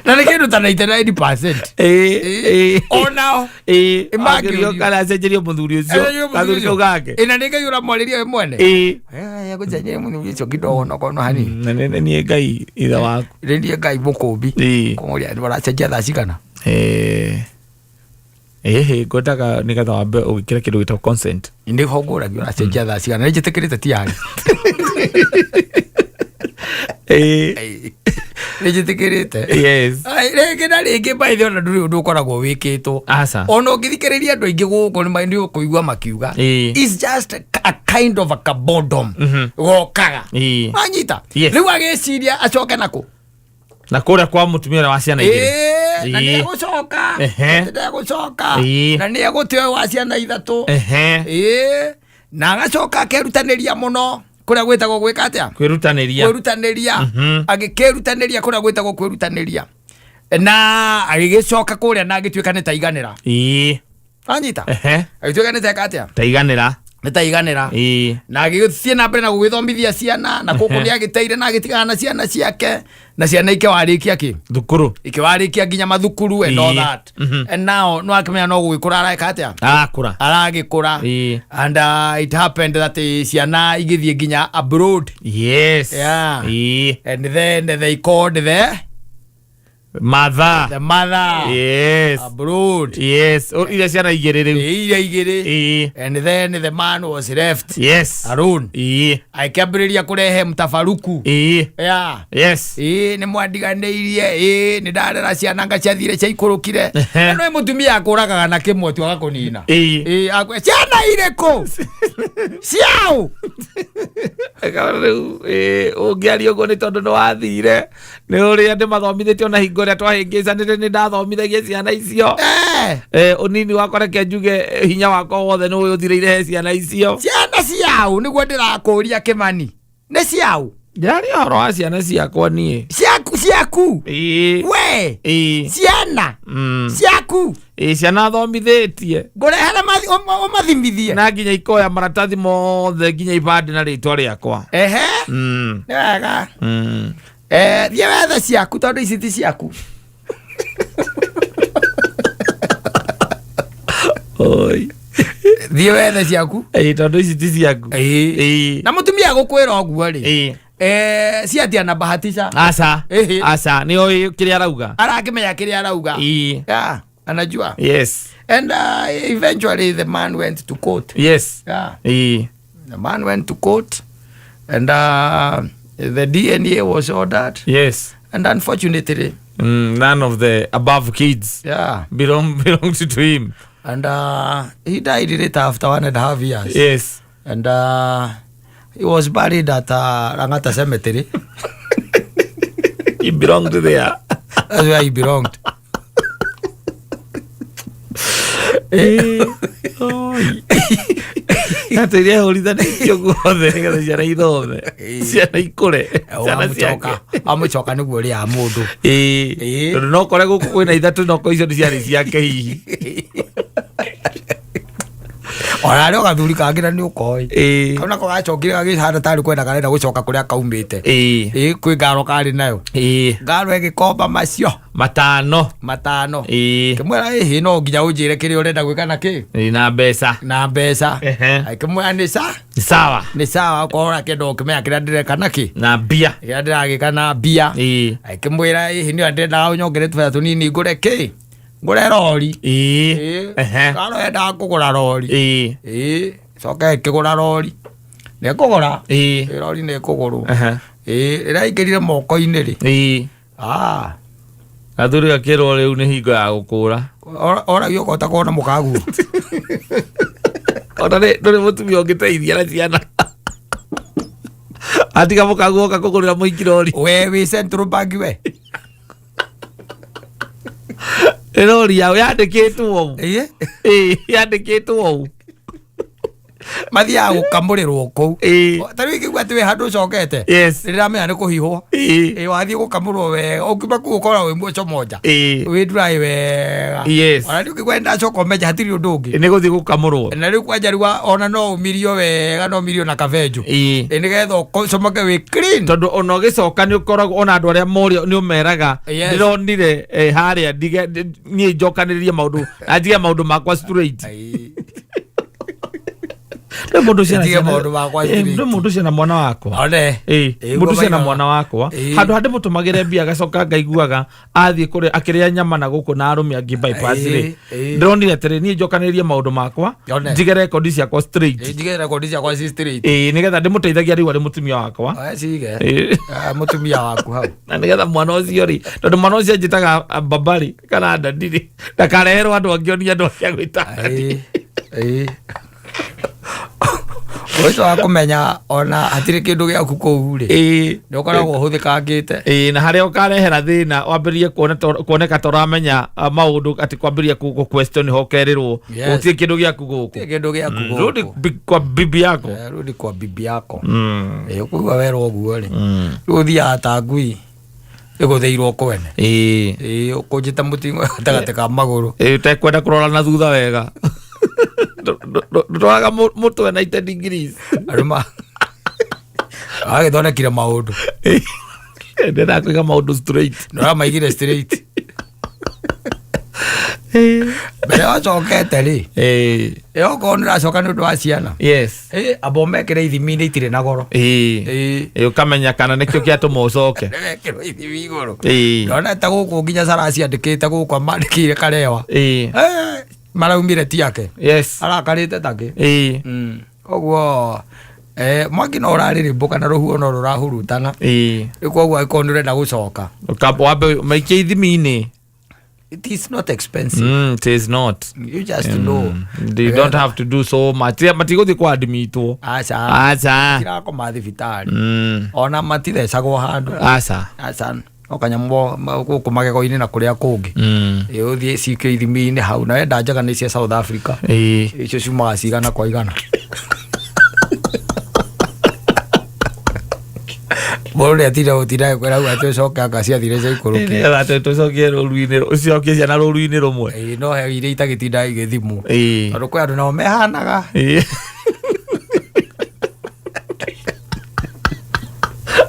na nĩ kĩndũ ta 99%. Onao Ĩmangĩũrio kana acenjerio mũthuri ũcio, gathuri kau gake. Ĩna nĩ Ngai ũramwarĩria we mwene. Gũcenjeria mũthuri ũcio kidogo nokono hanini. Na nĩ niĩ Ngai ithe waku. Nĩ niĩ Ngai mũkũmbi. Kũmũria ũracenjia thaa cigana? Ĩhĩ, ngwendaga nĩgetha wambe ũgĩkĩre kĩndũ gĩtagwo consent. Nĩho ngũragia ũracenjia thaa cigana, nĩ njĩtĩkĩrĩte tiarĩ. Nĩ njĩtĩkĩrĩte. Ai, rĩngĩ na rĩngĩ maithe ona ndũrĩ ũndũ ũkoragwo wĩkĩtwo. Aca. Ona ũngĩthikĩrĩria andũ aingĩ gũkũ nĩ ũkũigua makiuga it's just a kind of a boredom gokaga. Wanyita? Rĩu agĩciria acoke nakũ? Na kũrĩa kwa mũtumia ũrĩa wa ciana igĩrĩ. Ĩĩ, na nĩ egũcoka. Ndegũcoka. Na nĩ egũte ũyũ wa ciana ithatũ. Ĩĩ, na agacoka akerutanĩria mũno kũrĩa gwĩtagwo gwĩka atĩa? Kwĩrutanĩria. Kwĩrutanĩria. Agĩkĩrutanĩria kũrĩa gwĩtagwo kwĩrutanĩria, na agĩgĩcoka kũrĩa na agĩtuĩka nĩ taiganĩra. Anyita? Agĩtuĩka nĩ teka atĩa? Taiganĩra. Nĩ taiganĩra. Na agĩgĩthiĩ na mbere na gũgĩthomithia ciana na kũkũ nĩ agĩteire na agĩtigana na ciana ciake, na ciana ikĩwarĩkia kĩ? Thukuru. Ikĩwarĩkia nginya mathukuru and all that. And now no akĩmenya no gũgĩkũra areka atĩa? Arakũra. Aragĩkũra. And it happened that ciana igĩthiĩ nginya abroad. And then they called the mother. The mother. Abroad. Yes. O, iria ciana igĩrĩ rĩu. Iria igĩrĩ. And then the man was left alone. Akĩambĩrĩria kũrehe mtafaruku. Ĩĩ, nĩ mwandiganĩirie, ĩĩ, nĩ ndarera ciana nga ciathire ciaikũrũkire. No mũtumia akũragaga na kĩmwe tu agakũnina. Ĩĩ, ciana irĩkũ ciao? Rĩu ũngĩaria ũguo nĩ tondũ nĩ wathire nĩ ũrĩa ndĩmathomithĩtie, ona hingo ĩrĩa twahĩngĩcanĩre nĩ ndathomithagia ciana icio. Ũnini wakwa, reke njuge, hinya wakwa wothe nĩ ũyũ ũthirĩire he ciana icio. Ciana ciao nĩguo ndĩrakũria, Kĩmani, nĩ ciao? Ndĩraria ũhoro wa ciana ciakwa niĩ. Ciaku, ciaku? Ĩĩ. We? Ĩĩ. Ciana ciaku? Ĩĩ, ciana thomithĩtie. Ngũrehere ũmathimithie. Na nginya ikoya maratathi mothe, nginya ibandĩ na rĩtwa rĩakwa. Nĩ wega. Thiĩ wethe ciaku tondũ ici ti ciaku. Oi. Thiĩ wethe ciaku. Ĩĩ, tondũ ici ti ciaku. Ĩĩ. Na mũtumia gũkwĩra ũguo rĩ, si ati anabahatisha. Aca. Aca, nĩ oĩ kĩrĩa arauga. Arakĩmenya kĩrĩa arauga. Yeah, anajua. And eventually the man went to court. The man went to court and the DNA was ordered. And unfortunately, None of the above kids belonged to him. And he died later after 1.5 years. And he was buried at Langata Cemetery. He belonged there. That's where he belonged. Oi. Atĩ iria hũrithanĩtio guothe nĩgetha ciana ithome, ciana ikũre, ciana ciake. Amũcoka nĩguo ũrĩa mũndũ. Tondũ no kore gũkũ kwĩna ithatũ, no ko icio nĩ ciarĩ ciake hihi. Ona arĩ o gathuri kangĩ na nĩ ũkoĩ. Ĩĩ. Kau nako gacokire gagĩhana tarĩ kwenda karenda gũcoka kũrĩa kaumĩte. Ĩĩ. Ĩĩ, kwĩ ngaro karĩ nayo. Ĩĩ. Ngaro ĩgĩkomba macio Matano. Matano. Ĩĩ. Kĩmwĩra ĩhĩ no nginya ũnjĩre kĩrĩa ũrenda gwĩka na kĩ Ĩĩ, na mbeca. Na mbeca. Ehe. Akĩmwĩra nĩ sa Sawa. Nĩ sawa, okorwo ũrakĩenda ũkĩmenya kĩrĩa ndĩreka na kĩ Na mbia. Kĩrĩa ndĩragĩka na mbia. Ĩĩ. Akĩmwĩra ĩhĩ nĩ ndĩrendaga ũnyongere tũbeca tũnini ngũre kĩ ngũre rori. Ĩĩ. Ĩĩ. Ehe. Ngaro yendaga kũgũra rori. Ĩĩ. Ĩĩ, coka ĩkĩgũra rori, nĩ ĩkũgũra. Ĩĩ. Ĩĩ, rori nĩ ĩkũgũrwo. Ehe. Ĩĩ, rĩrĩa aingĩrire moko-inĩ rĩ, Ĩĩ. ah, Gathuri gakĩrwo rĩu nĩ hingo ya gũkũra. Oragio ũkahota kuona mũkaguo. Ona nĩ ndũrĩ mũtumia ũngĩteithia na ciana atiga mũkaguo oka kũgũrĩra mũhiki rori. We wĩ Central Bank we. Nĩ rori yao yandĩkĩtwo ũũ. Ĩĩ. Ĩĩ, yandĩkĩtwo ũũ. Mathiaga gũkamũrĩrwo kũu. Ĩĩ. Ta rĩu ingĩigua atĩ wĩ handũ ũcokete, rĩramenya nĩ kũhihwo. Ĩĩ. Ĩĩ, wathiĩ gũkamũrwo wega, ũkiuma kũu ũkoragwo wĩ mũco moja, Ĩĩ. wĩ dry wega. Ona rĩu ũngĩigua nĩndacoka ũmenye hatirĩ ũndũ ũngĩ. Nĩ gũthiĩ gũkamũrwo. Na rĩu kwanja rĩu ona no ũmirio wega, no ũmirio na kabenjũ. Ĩĩ. Ĩ, nĩgetha ũcomoke wĩ clean. Tondũ ona ũgĩcoka nĩ ũkoragwo ona andũ arĩa morio nĩ ũmeraga, ndĩronire harĩa ndige niĩ njokanĩrĩrie maũndũ na njige maũndũ makwa straight. Ai. Nĩ mũndũ ũcio Ndige maũndũ makwa straight. Nĩ mũndũ ũcio na mwana wakwa. One. Ĩĩ, Ĩĩ, mũndũ ũcio na ũguo mwana wakwa. Ĩĩ. Handũ handĩ mũtũmagĩre mbia agacoka ngaiguaga athiĩ kũrĩa akĩrĩa nyama na gũkũ na arũme angĩ bypass rĩ, Ĩĩ, ĩĩ. ndĩronire atĩrĩ niĩ njokanĩrĩrie maũndũ makwa, One. njige rekondi ciakwa straight. Ĩĩ, njige rekondi ciakwa ci straight. Ĩĩ, nĩgetha ndĩmũteithagia rĩu arĩ mũtumia wakwa. Oya cige. Ĩĩ. Ah, mũtumia waku hau. Na nĩgetha mwana ũcio rĩ, tondũ mwana ũcio anjĩtaga babarĩ kana daddy rĩ, ndakareherwo andũ angĩ onie andũ arĩa agwĩta daddy. Ĩĩ, ĩĩ. Ũcio wa kũmenya ona hatirĩ kĩndũ gĩaku kũu rĩ, Ĩĩ. nĩ ũkoragwo ũhũthĩkangĩte. Ĩĩ, na harĩa ũkarehera thĩna wambĩrĩrie kuoneka ta ũramenya maũndũ atĩ kwambĩrĩria kũ question hokerĩrwo gũtirĩ kĩndũ gĩaku gũkũ. Gũtirĩ kĩndũ gĩaku Mm, gũkũ. rudi kwa bibi yako. Eh, rudi kwa bibi yako. Mm. Ĩĩ, ũkũigua werwo ũguo rĩ, Mm. rĩu ũthiaga ta ngui ĩgũthĩirwo kwene. Ĩĩ. Ĩĩ, ũkũnjĩte mũting'o gatagatĩ ka magũrũ. Ĩĩ, ũtekwenda kũrora na thutha wega. Ndũroraga mũtwe 90 degrees. Andũ ma agĩthondekire maũndũ. Ndĩrenda kũiga maũndũ straight. Nĩ ũramaigire straight mbere wacokete rĩ. Ĩĩ. Ĩ, okorwo nĩ ũracoka nĩ ũndũ wa ciana, ĩ, amba ũmekĩre ithimi-inĩ itirĩ na goro. Ĩĩ. Ĩĩ. Ĩĩ, ũkamenya kana nĩkĩo kĩatũma ũcoke. Nĩwekĩrwo ithimi igũrũ. Ĩĩ. Ndona ta gũkũ nginya Sara ciandĩkĩte gũkũ amandĩkĩire karewa. Ĩĩ. Eh, maraumire ti ake. Arakarĩte takĩ. Ĩĩ. Koguo mwaki no ũrarĩrĩmbũka na rũhuho no rũrahurutana. Ĩĩ. Rĩu koguo angĩkorwo nĩ ũrenda gũcoka, Ũkamba wambe maikie ithimi-inĩ. It is not expensive. It is not. You just know. They don't have to do so much. Matigũthiĩ kwadmitwo. Aca. Aca. Tirakoma thibitarĩ. Mm. Ona matithecagwo handũ. Aca. Aca, no kanyamũ gũkũ magego-inĩ na kũrĩa kũngĩ. Mm. Ĩ, ũthiĩ cikio ithimi-inĩ hau na wenda njega nĩ cia South Africa. Ĩĩ. Icio ciumaga cigana kwa igana. Mũndũ nĩ atinda gũtinda kwĩra hau atĩ ũcoke anga ciathire ciaikũrũkire. Nĩgetha tũcokie rũru-inĩ, ũcokie ciana rũru-inĩ rũmwe. Ĩĩ, no he iria itagĩtinda igĩthimwo. Ĩĩ. Tondũ kwĩ andũ nao mehanaga. Ĩĩ.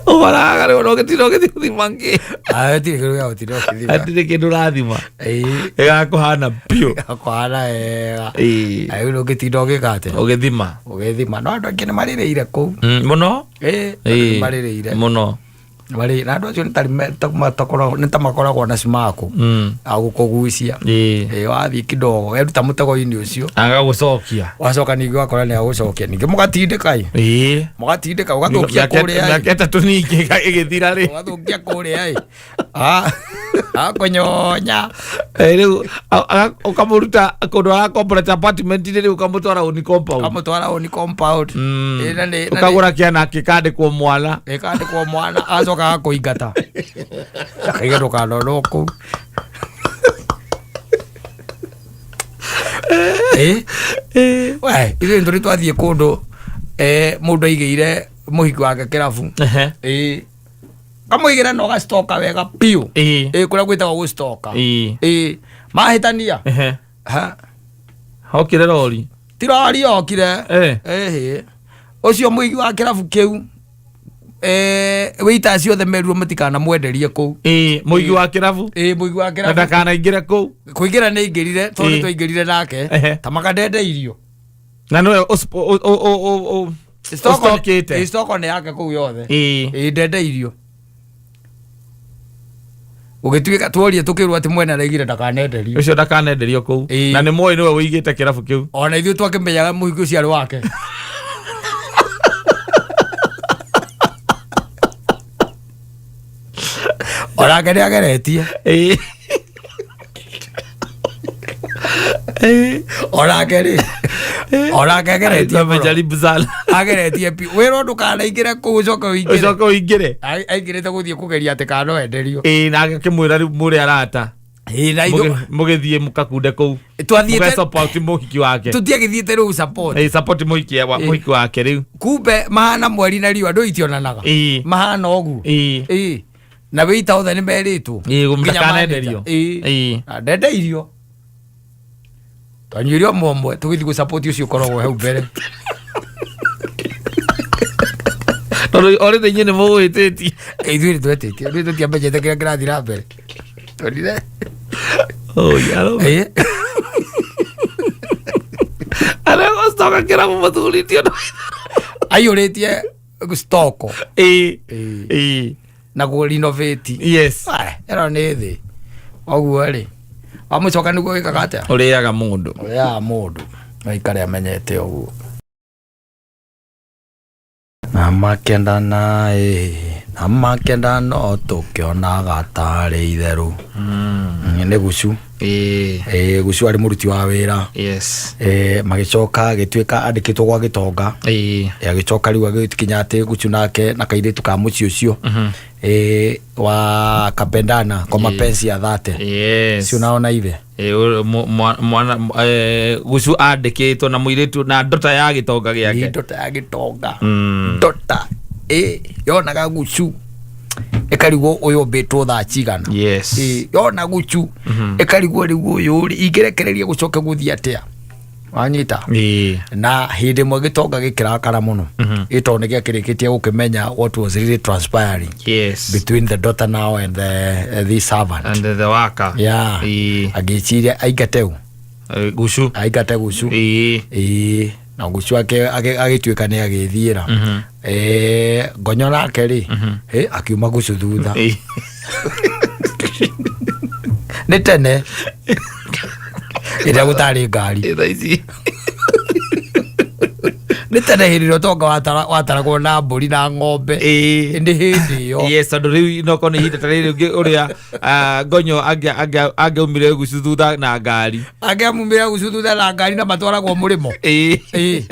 Ũhoraga rĩu ona ũgĩtinda ũgĩthiĩ gũthima ngĩ. Ah, hatirĩ kĩndũ gĩa gũtinda ũgĩthima. Hatirĩ kĩndũ ũrathima. Ĩĩ. Ĩgakũhana biũ. Kũhana wega. Ĩĩ. Rĩu ndũngĩtinda ũgĩka atĩa? Ũgĩthima. Ũgĩthima. No andũ aingĩ nĩ marĩrĩire kũu. Mũno. Ĩĩ, andũ Ĩĩ. nĩ marĩrĩire. Mũno. Marĩ na andũ acio nĩ tarĩ nĩ ta makoragwo na cimaku agũkũgucia. Ĩĩ. Ĩĩ, wathiĩ kidogo weruta mũtego-inĩ ũcio, Agagũcokia. wacoka ningĩ ũgakora nĩ agũcokia ningĩ, mũgatindĩka ĩ. Ĩĩ. Mũgatindĩka ũgathũkia kũrĩa ĩ. Mĩaka 3 ningĩ ĩgĩthira rĩ. Ũgathũkia kũrĩa ĩ. Ah, akũnyonya. Eh, rĩu ũkamũruta kũndũ arakomborete apartment-inĩ, rĩu ũkamũtwara own compound. Ũkamũtwara own compound. Mm. Ĩ, na Ũkagũra kĩana kĩkandĩkwo mwana. Ĩkandĩkwo mwana, acoka agakũingata akaiga ndũkanonwo kũu. Ĩ, we ithuĩ tũrĩ twathiĩ kũndũ, mũndũ aigĩire mũhiki wake kĩrabu. Ehe. Ĩ, kamũigĩra na ũgacitoka wega biũ. Ĩĩ. Ĩ, kũrĩa gwĩtagwo gũcitoka. Ĩĩ. Ĩ, mahĩtania. Ehe. Ha. Hokire rori. Tirori yokire. Eh. Ĩhĩ. Ũcio mũigi wa kĩrabu kĩu wĩita acio othe merirwo matikanamwenderie kũu. Ĩĩ, mũigi wa kĩrabu. Ĩĩ, mũigi wa Na kĩrabu. ndakanaingĩre kũu. Kũingĩra nĩ aingĩrire tondũ Ĩĩ. nĩ twaingĩrire nake. Ehe. Ta makandendeirio. Na nĩwe ũstokĩte. Stoko nĩ yake kũu yothe. Ĩĩ. Ĩĩ, ndendeirio. Gũgĩtuĩka tuorie tũkĩrwo atĩ mwene araigire ndakanenderio. Ũcio ndakanenderio kũu. Ĩĩ. Na nĩ moĩ nĩwe ũigĩte kĩrabu kĩu. Ona ithuĩ twakĩmenyaga mũhiki ũcio arĩ wake. Onake nĩ ageretie. Ĩĩ. Ĩĩ. Onake rĩ, onake ageretie mũno. Amejaribu sana. Ageretie biũ. Wĩrwo ndũkanaingĩre kũu ũcoke ũingĩre. Ũcoke ũingĩre. Aingĩrĩte gũthiĩ kũgeria atĩ kana no enderio. Ĩĩ, na agakĩmwĩra rĩu mũrĩ arata. Ĩĩ, na ithuĩ Mũgĩthiĩ mũkakunde kũu. twathiĩte Mũge-support mũhiki wake. tũtiagĩthiĩte rĩu support. Ĩĩ, support mũhiki wake rĩu. Kumbe mahana mweri na riũa andũ itionanaga. Ĩĩ. Mahana ũguo. Ĩĩ. Ĩĩ. Na wĩita othe nĩ merĩtwo. Ĩĩ, Nginya mũtakanenderio. manager. Ĩĩ. Ĩĩ. Na ndendeirio. Twanyuire ũmwe ũmwe tũgĩthiĩ gũ-support ũcio ũkoragwo hau mbere. Tondũ already inyuĩ nĩ mũgũĩtĩtie. Ithuĩ nĩ twetĩtie. Ithuĩ tũtiamenyete kĩrĩa kĩrathiĩ na mbere. Twonire. Oh, yaro. Ĩĩ. Arĩa gũcoka kĩrabu mũthurĩtio. Aiyũrĩtie stoko Ĩĩ. Ĩĩ. Ĩĩ. Na kũ renovate. Yes. Ai, ĩno nĩ thĩ. Ũguo rĩ, wamũcoka nĩguo wĩkaga atĩa? Ũrĩaga mũndũ. Ũrĩaga mũndũ. Aikare amenyete ũguo. Na makendana ĩ, na makenda no tũkĩonaga tarĩ itherũ. Nĩ Gucu. Ĩĩ. Ĩ, Gucu arĩ mũruti wa wĩra. Yes. Ĩ, magĩcoka agĩtuĩka andĩkĩtwo gwa gĩtonga. Ĩĩ. Ĩ, agĩcoka rĩu agĩkinya atĩ Gucu nake na kairĩtu ka mũciĩ ũcio. Ĩ, wa kapendana kwa mapenzi ya dhate. Yes. Si unaona ithe? Ĩĩ, mwana Gucu andĩkĩtwo na mũirĩtu na ndota ya gĩtonga Nĩ gĩake. ndota ya gĩtonga. Ndota ĩ yonaga Gucu ĩkarigwo ũyũ ũmbĩtwo thaa cigana. Yes. Ĩ, yona Gucu ĩkarigwo rĩu ũyũ rĩ ingĩrekereria gũcoke gũthiĩ atĩa. Wanyita? Ĩĩ. Na hĩndĩ ĩmwe gĩtonga gĩkĩrakara mũno. Ĩ tondũ nĩ gĩakĩrĩkĩtie gũkĩmenya what was really transpiring Yes. between the daughter now and the servant. And the worker. Yeah. Ĩĩ. Agĩciria aingate ũ? Gucu. Aingate Gucu. Ĩĩ. Ĩĩ. Na Gucu agĩtuĩka nĩ agĩthiĩra. Ngonyo nake rĩ, akiuma Gucu thutha. Ĩĩ. Nĩ tene. Ĩrĩa gũtarĩ ngari. Thaa ici. Nĩ tene hĩndĩ ĩrĩa ũtonga wataragwo na mbũri na ng'ombe. Ĩĩ. Nĩ hĩndĩ ĩyo. Yes, tondũ rĩu no korwo nĩ ihinda ta rĩrĩ ũngĩ ũrĩa ngonyo angĩaumire Gucu thutha na ngari. Angĩamumire Gucu thutha na ngari na matwaragwo mũrĩmo. Ĩĩ. Ĩĩ.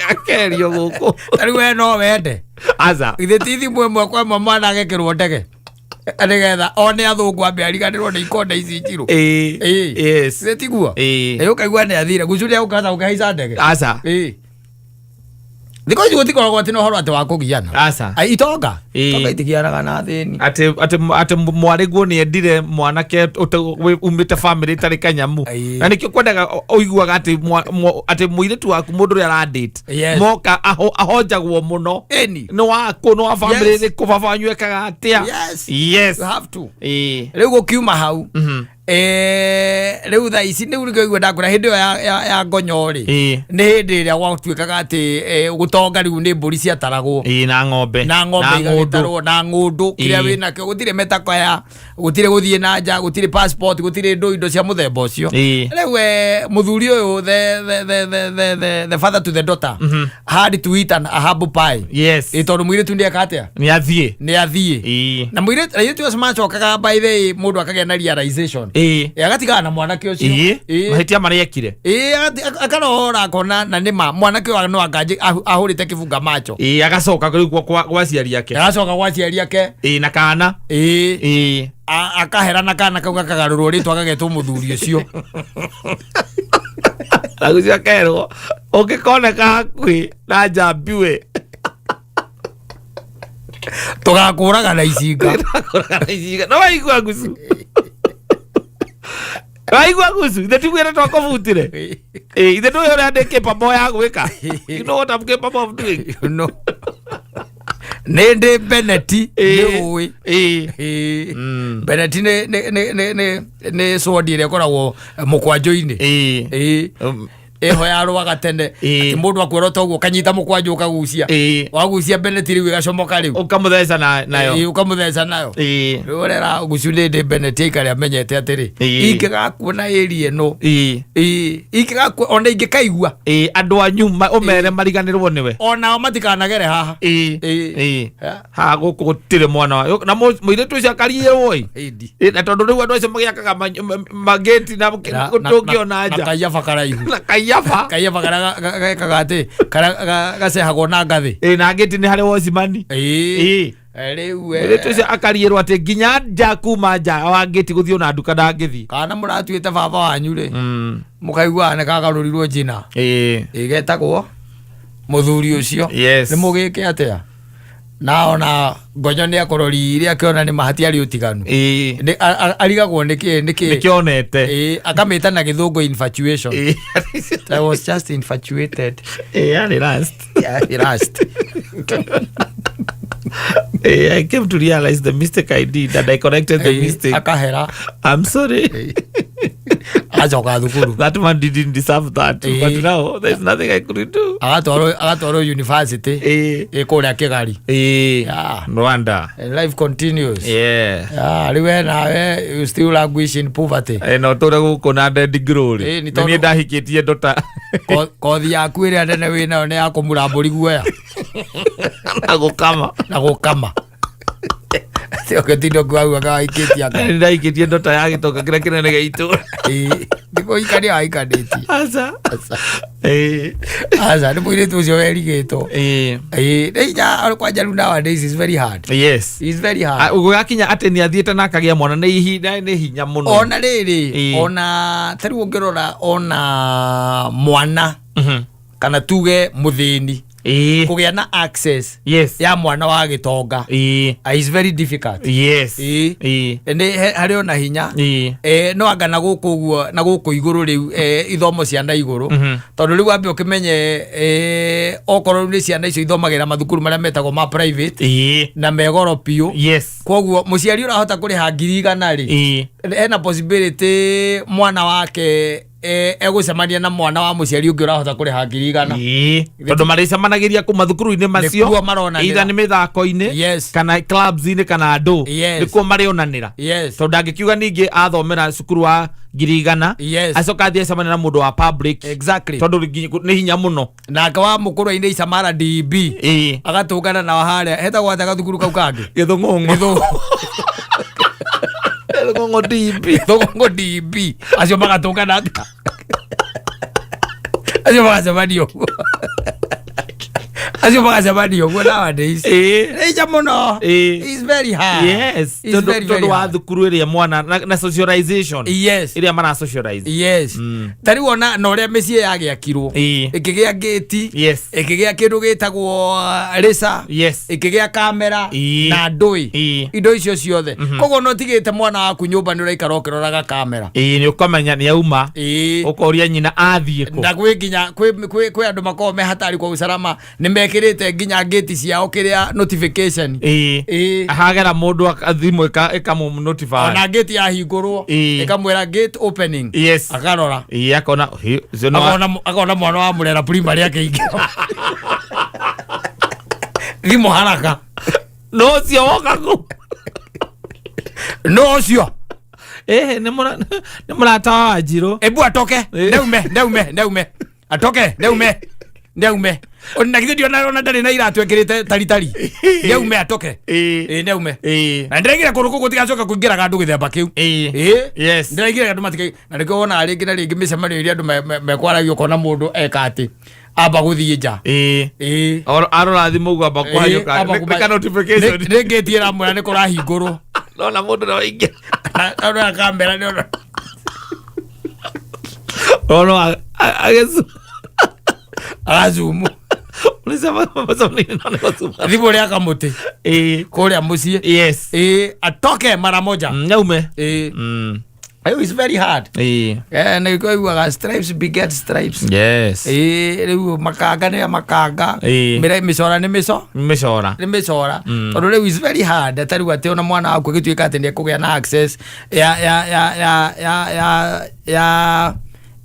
Akerio gũkũ. Ta rĩu we no wende. Aca. Githĩ ti thimũ ĩmwe kwa ĩmwe mwana agekĩrwo ndege. Nĩgetha one athũngũ ambe ariganĩrwo nĩ ikonde ici njirũ. Ĩĩ. Ĩĩ. Yes. Githĩ tiguo? Ĩĩ. Ĩĩ, ũkaigua nĩ athire. Gucu nĩ egũkahota gũkĩhaica ndege. Aca. Ĩĩ. Thikũ ici gũtikoragwo atĩ na ũhoro atĩ wa kũgiana. Aca. Ai, itonga. Ĩĩ. Itonga itigianaga na athĩni. Atĩ mwarĩguo nĩ endire mwanake umĩte bamĩrĩ ĩtarĩ kanyamu. Ĩĩ. Na nĩkĩo kwendaga ũiguaga atĩ atĩ mũirĩtu waku mũndũ ũrĩa aradate Yes. moka ahonjagwo mũno. Ĩni. Nĩ wakũ, nĩ wa bamĩrĩ Yes. ĩrĩkũ, baba wanyu ekaga atĩa. Yes. Yes. You have to. Ĩĩ. Rĩu gũkiuma hau. Rĩu thaa ici nĩu nĩkĩo igua ndakwĩra hĩndĩ ĩyo ya ngonyo rĩ. Ĩĩ. Nĩ hĩndĩ ĩrĩa gwatuĩkaga atĩ gũtonga rĩu nĩ mbũri ciataragwo. Ĩĩ, na ng'ombe. Na ng'ombe Na ng'ũndũ. igagĩtarwo na ng'ũndũ kĩrĩa Ĩĩ. wĩnakĩo gũtirĩ mĩtako ya gũtirĩ gũthiĩ na nja gũtirĩ passport gũtirĩ ndũ indo cia mũthemba ũcio. Ĩĩ. Rĩu mũthuri ũyũ the father to the daughter had to eat a humble pie. Yes. Ĩ tondũ mũirĩtu nĩ eka atĩa? Nĩ athiĩ. Nĩ athiĩ. Ĩĩ. Na mũirĩtu airĩtu acio macokaga by the way mũndũ akagĩa na realization. Ĩĩ. Ĩ, agatigana na mwanake ũcio. Ĩĩ. Ĩĩ. Mahĩtia marĩa ekire. Ĩĩ, akarora akona na nĩma mwanake ũyũ no anga ahũrĩte kĩbunga macho. Ĩĩ, agacoka rĩu gwa aciari ake. Agacoka gwa aciari ake. Ĩĩ, na kana. Ĩĩ. Ĩĩ. Akaherana kana kau gakagarũrwo rĩtwa gagetwo mũthuri ũcio. Na gũcio akerwo ũngĩkoneka hakuhĩ na njambi we. Tũgakũraga na icinga. Tũgakũraga na icinga. No waigua Gucu. Waigua gucu ithe tiguĩre twakũbutire. Ĩ, ithe ndũĩ ũrĩa ndĩ capable ya gwĩka. You know what I'm capable of doing. You know. Nĩ ndĩ beneti nĩ ũĩ. Ĩ. Ĩĩ. Beneti nĩ sword ĩrĩa ĩkoragwo mũkwanjũ-inĩ. Ĩ. Ĩĩ. Ĩho yarũaga tene. Ĩĩ. Atĩ mũndũ akuona ta ũguo ũkanyita mũkwanjũ ũkagucia. Ĩĩ. Wagucia beneti rĩu ĩgacomoka rĩu. Ũkamũtheca nayo. Ĩĩ, ũkamũtheca nayo. Ĩ. Rĩu ũrera gucu nĩ ndĩ beneti aikare amenyete atĩrĩ. Ĩĩ. Ingĩgakuona ĩria ĩno. Ĩ. Ĩĩ. Ingĩgakuona ona ingĩkaigua. Ĩ, andũ anyu ũmere mariganĩrwo nĩwe. Onao matikanagere haha. Ĩ. Ĩ. Ĩ. Yeah. Haha gũkũ gũtirĩ mwana wa na mũirĩtu ũcio akariĩrwo ĩ. Ĩndi. Ĩ, na tondũ rĩu andũ acio magĩakaga magĩti na tũngĩona na nja kaiyaba karaihu. Na kaiyaba. Kaiyaba karĩa gekaga atĩ karĩa gacehagwo na ngathĩ. Ĩ, na ngĩti nĩ harĩ wocimani. Ĩĩ. Ĩ. Rĩu Mũirĩtu ũcio akariĩrwo atĩ nginya nja kuma nja wa ngĩti gũthiĩ ona nduka ndangĩthiĩ. Kana mũratuĩte baba wanyu rĩ, mũkaiguaga nĩ kagarũrirwo njina. Ĩ. Ĩgetagwo mũthuri ũcio. Yes. Nĩ mũgĩke atĩa? Na ona ngonyo nĩ akũroririe akĩona nĩ ma hatiarĩ ũtiganu. Ĩ. Nĩ arigagwo nĩkĩ nĩkĩ. Nĩkĩonete. Ĩĩ, akamĩta na gĩthũngũ infatuation. Ĩ. I was just infatuated. Ĩ, yarĩ last. Yeah, last. Ĩ, I came to realize the mistake I did and I corrected the Ĩĩ, mistake. akahera. I'm sorry. Acoka thukuru. That man didn't deserve that. Ĩ. But now there's nothing I could do. Agatwarwo university. Ĩ. Ĩ kũrĩa Kĩgari. Ĩ. Yeah. Rwanda. And life continues. Yeah. Yeah, rĩu we nawe you still languish in poverty. Ĩ, no tũre gũkũ na dead glory. Ĩ, nĩ Nĩ tondũ niĩ ndahikĩtie ndota. Kothi yaku ĩrĩa nene wĩ nayo nĩ ya kũmura mbũri guoya. Na gũkama. Na gũkama. Ũgĩtinda ũkiuga waikĩtie anga. Nĩ ndahikĩtie ndota ya gĩtonga kĩrĩa kĩnene gĩa itũũra. Ĩ, nĩ kũhikania wahikanĩtie. Aca. Aca. Ĩ. Aca, nĩ mũirĩtu ũcio werigĩtwo. Ĩ. Ĩ, nĩ hinya kwanja rĩu nowadays is very hard. Yes. It's very hard. Gũgakinya atĩ nĩ athiĩte na akagĩa mwana nĩ ihinda nĩ hinya mũno. Ona rĩrĩ, Ĩ. ona ta rĩu ũngĩrora ona mwana kana tuge mũthĩni Ĩ. kũgĩa na access Yes. ya mwana wa gĩtonga Ĩ. is very difficult. Yes. Ĩ. Ĩ. Nĩ harĩ ona hinya. Ĩ. No anga na gũkũ ũguo na gũkũ igũrũ rĩu ithomo cia na igũrũ tondũ rĩu wambe ũkĩmenye okorwo rĩu nĩ ciana icio ithomagĩra mathukuru marĩa metagwo ma private Ĩ. na megoro biũ. Yes. Koguo mũciari ũrahota kũrĩha 100,000 rĩ, Ĩ. ena possibility mwana wake egũcemania na mwana wa mũciari ũngĩ ũrahota kũrĩha 100,000. Ĩ. Tondũ marĩcemanagĩria kũ mathukuru-inĩ macio. Nĩkuo maronanĩra. Either nĩ mĩthako-inĩ Yes. kana clubs-inĩ kana andũ. Yes. Nĩkuo marĩonanĩra. Yes. Tondũ ndangĩkiuga ningĩ athomera cukuru wa 100,000 Yes. acoka athiĩ acemania na mũndũ wa public. Exactly. Tondũ nĩ hinya mũno. Nake wa mũkũrũ-inĩ Isamara DB Ĩ. agatũngana nao harĩa hetagwo atĩa gathukuru kau kangĩ? Gĩthũng'ũng'o. Gĩthũng'ũng'o. Gĩthũng'ũng'o DB. Gĩthũng'ũng'o DB. Acio magatũngana atĩa? Acio magacemania ũguo. Acio magacemania ũguo nowadays. Ĩ. Nĩ hinya mũno. Ĩ. It's very hard. Yes. It's Tondũ very, very tondũ wa hard. thukuru ĩrĩa mwana na socialization. Yes. Ĩrĩa mara socialize. Yes. Ta rĩu ona na ũrĩa mĩciĩ yagĩakirwo. Ĩ. Ĩkĩgĩa ngĩti. Yes. Ĩkĩgĩa kĩndũ gĩtagwo rĩca. Yes. Ĩkĩgĩa kamera Ĩ. na ndũĩ. Ĩ. Indo icio ciothe. Koguo no ũtigĩte mwana waku nyũmba nĩ ũraikara ũkĩroraga kamera. Ĩ, nĩ ũkamenya nĩ auma. Ĩ. Ũkoria nyina athiĩ kũ. Na kwĩ nginya kwĩ andũ makoragwo me hatari kwa usalama nĩ mekĩrĩte nginya ngĩti ciao kĩrĩa notification. Ĩ. Ĩ. Hagera mũndũ thimũ ĩkamũ notify. Ona ngĩti yahingũrwo Ĩ. ĩkamwĩra gate opening. Yes. Akarora. Ĩ, akona hi, ũcio nĩ Akona mwana wa mũrera primary akĩingĩra. Thimũ haraka. No ũcio woka kũ. No ũcio. Ĩ, nĩ mũrata wa Wanjirũ. Ebu atoke. Ĩ. Neume, neume, neume. Atoke, neume. Neume. Na githĩ ndiona ona ndarĩ na iratũ ekĩrĩte taritari. Neume atoke. Ĩ. Ĩ, neume. Ĩ. Na ndĩraigire kũndũ kũu gũtigacoka kũingĩraga andũ gĩthemba kĩu. Ĩ. Ĩ. Yes. Ndĩraigire andũ matiga na nĩkĩo wonaga rĩngĩ na rĩngĩ mĩcemanio ĩrĩa andũ mekwaragia ũkona mũndũ eka atĩ amba gũthiĩ nja. Ĩ. Ĩ. Arora thimũ ũguo amba kũhanyũka. Ĩ, amba Nĩ ka notification. Nĩ ngĩti ĩramwĩra nĩ kũrahingũrwo. Nona mũndũ no aingĩra. Na arora kamera nĩ ona. Ono agezu. Agazumu. Ulisema Thimũ rĩa kamũtĩ. Ĩ. Kũrĩa mũciĩ. Yes. Ĩ, atoke mara moja. Naume. Ĩ. It is very hard. Ĩĩ. Nä iguaga stripes beget stripes. Yes. Ä rä u makanga nä makanga. Ĩĩ. Mĩcora nĩ mĩco Mĩcora. Nĩ mĩcora, tondũ rĩu is very hard ta rĩu atĩ ona mwana waku ĩgĩtuĩka atĩ nĩ ekũgĩa na access ya ya ya ya ya ya ya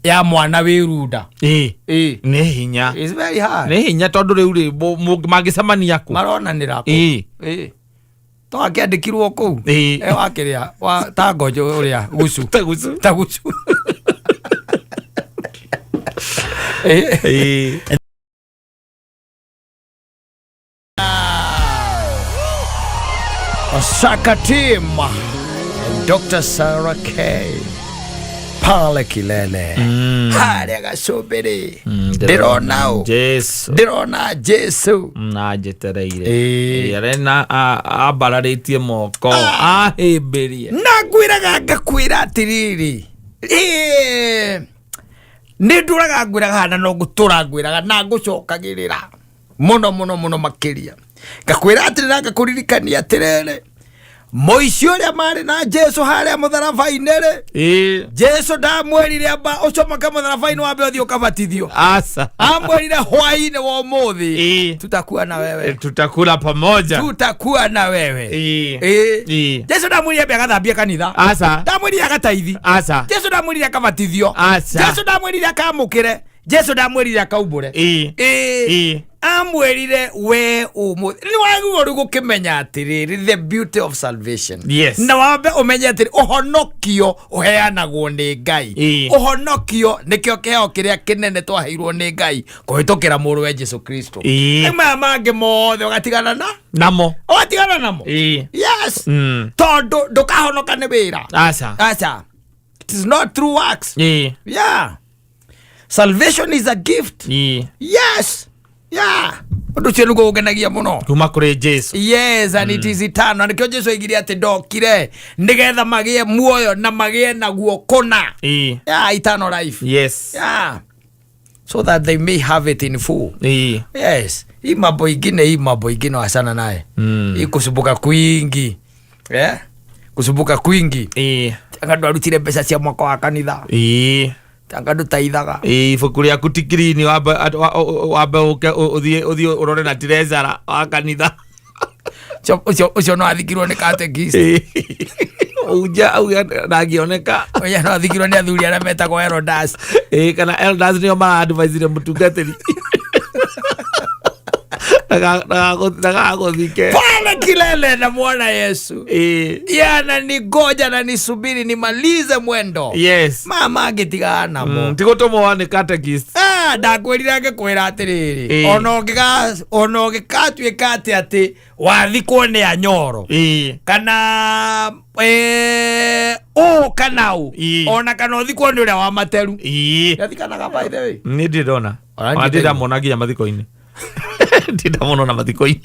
ya mwana wĩ runda. Ĩĩ. Ĩĩ. Nĩ hinya. It's very hard. Nĩ hinya tondũ rĩu rĩ mangĩcemania kũ? Maronanĩra kũ? Ĩĩ. Ĩĩ, to akĩandĩkirwo kũu. Ĩĩ. Wakĩrĩa wa ta ngojo ũrĩa gucu. Ta gucu. Ta gucu. Ĩĩ. Ĩĩ. Osaka team, Dr. Sarah K pale Kilele harĩa gacumbĩrĩ ndĩrona ũ? Jesu. Ndĩrona Jesu. Na njetereire. Ĩĩ. Ĩĩ, arena ambararĩtie moko ahĩmbĩrie. Na ngwĩraga ngakwĩra atĩrĩrĩ, ĩĩ, nĩ ndũraga ngwĩraga na no ngũtũra ngwĩraga na ngũcokagĩrĩra mũno mũno mũno makĩria, ngakwĩra atĩrĩ na ngakũririkania atĩrĩrĩ, mũici ũrĩa marĩ na Jesu harĩa mũtharaba-inĩ rĩ, Jesu ndamwĩrire amba ũcomoke mũtharaba-inĩ wambe ũthiĩ ũkabatithio. Asa. Amwĩrire hwaĩ-inĩ wa ũmũthĩ tutakuwa na wewe. Tutakula pamoja. Tutakuwa na wewe. Ĩĩ. Ĩĩ. Ĩĩ. Jesu ndamwĩrire ambe agathambie kanitha. Asa. Ndamwĩrire agataithi. Asa. Jesu ndamwĩrire akabatithio. Aca. Jesu ndamwĩrire akamũkĩre. Jesu ndamwĩrire akaumbũre. Ĩĩ. Ĩĩ. Ĩĩ. Amwĩrire we ũmũthĩ nĩ wagĩrĩirwo rĩu gũkĩmenya atĩrĩrĩ, the beauty of salvation. Na wambe ũmenye atĩrĩ, ũhonokio ũheanagwo nĩ Ngai. Ĩĩ. Ũhonokio nĩkĩo kĩheo kĩrĩa kĩnene twaheirwo nĩ Ngai kũhĩtũkĩra mũrũwe Jesu Kristo. Ĩĩ. Rĩu maya mangĩ mothe ũgatigana na Namo. ũgatigana namo. Ĩĩ. Yes, tondũ ndũkahonoka nĩ wĩra. Aca. Aca, it is not through works. Ĩĩ. Yeah, salvation is a gift. Ĩĩ. Yes, yeah, ũndũ ũcio nĩguo ũngenagia mũno. Kuma kũrĩ Jesu. Yes, and it is eternal. Nĩkĩo Jesu oigire atĩ ndokire nĩgetha magĩe muoyo na magĩe naguo kũna. Ĩĩ. Yeah, eternal life. Yes. Yeah, so that they may have it in full. Ĩĩ. Yes, hii mambo ingine, hii mambo ingine wachana naye. Mm. Hii kusumbuka kwingi, yeah? Kusumbuka kwingi. Ĩĩ. Anga ndwarutire mbeca cia mwaka wa kanitha. Ĩĩ. Anga ndũtaithaga. Ĩĩ, ibuku rĩaku ti clean, wambe wambe ũke ũthiĩ ũrore na treasurer wa kanitha. Ũcio no athikirwo nĩ catechist. Ĩĩ. Unja auga ndangĩoneka. Ũcio no athikirwo nĩ athuri arĩa metagwo elders. Ĩĩ, kana elders nĩo mara-advisire mũtungatĩri ndagagũthike. Pale Kilele namwona Yesu. Ĩĩ. Yananigoja na nisubiri nimalize mwendo. Yes. Mama angĩtigana namo. Ti gũtũmwo nĩ catechist. Ah, ndakwĩrire ngĩkwĩra atĩrĩrĩ, Ĩĩ. ona ũngĩgatuĩka atĩ wathikwo nĩ anyoro Ĩĩ. kana ũ kana ũ, Ĩĩ. ona kana ũthikwo nĩ ũrĩa wa materu. Ĩĩ. Yathikanaga, by the way. Nĩ ndirĩ ndona. Ona Ona ndirĩ ndirĩ ndamona nginya mathiko-inĩ, ndirĩ ndamona ona mathiko-inĩ.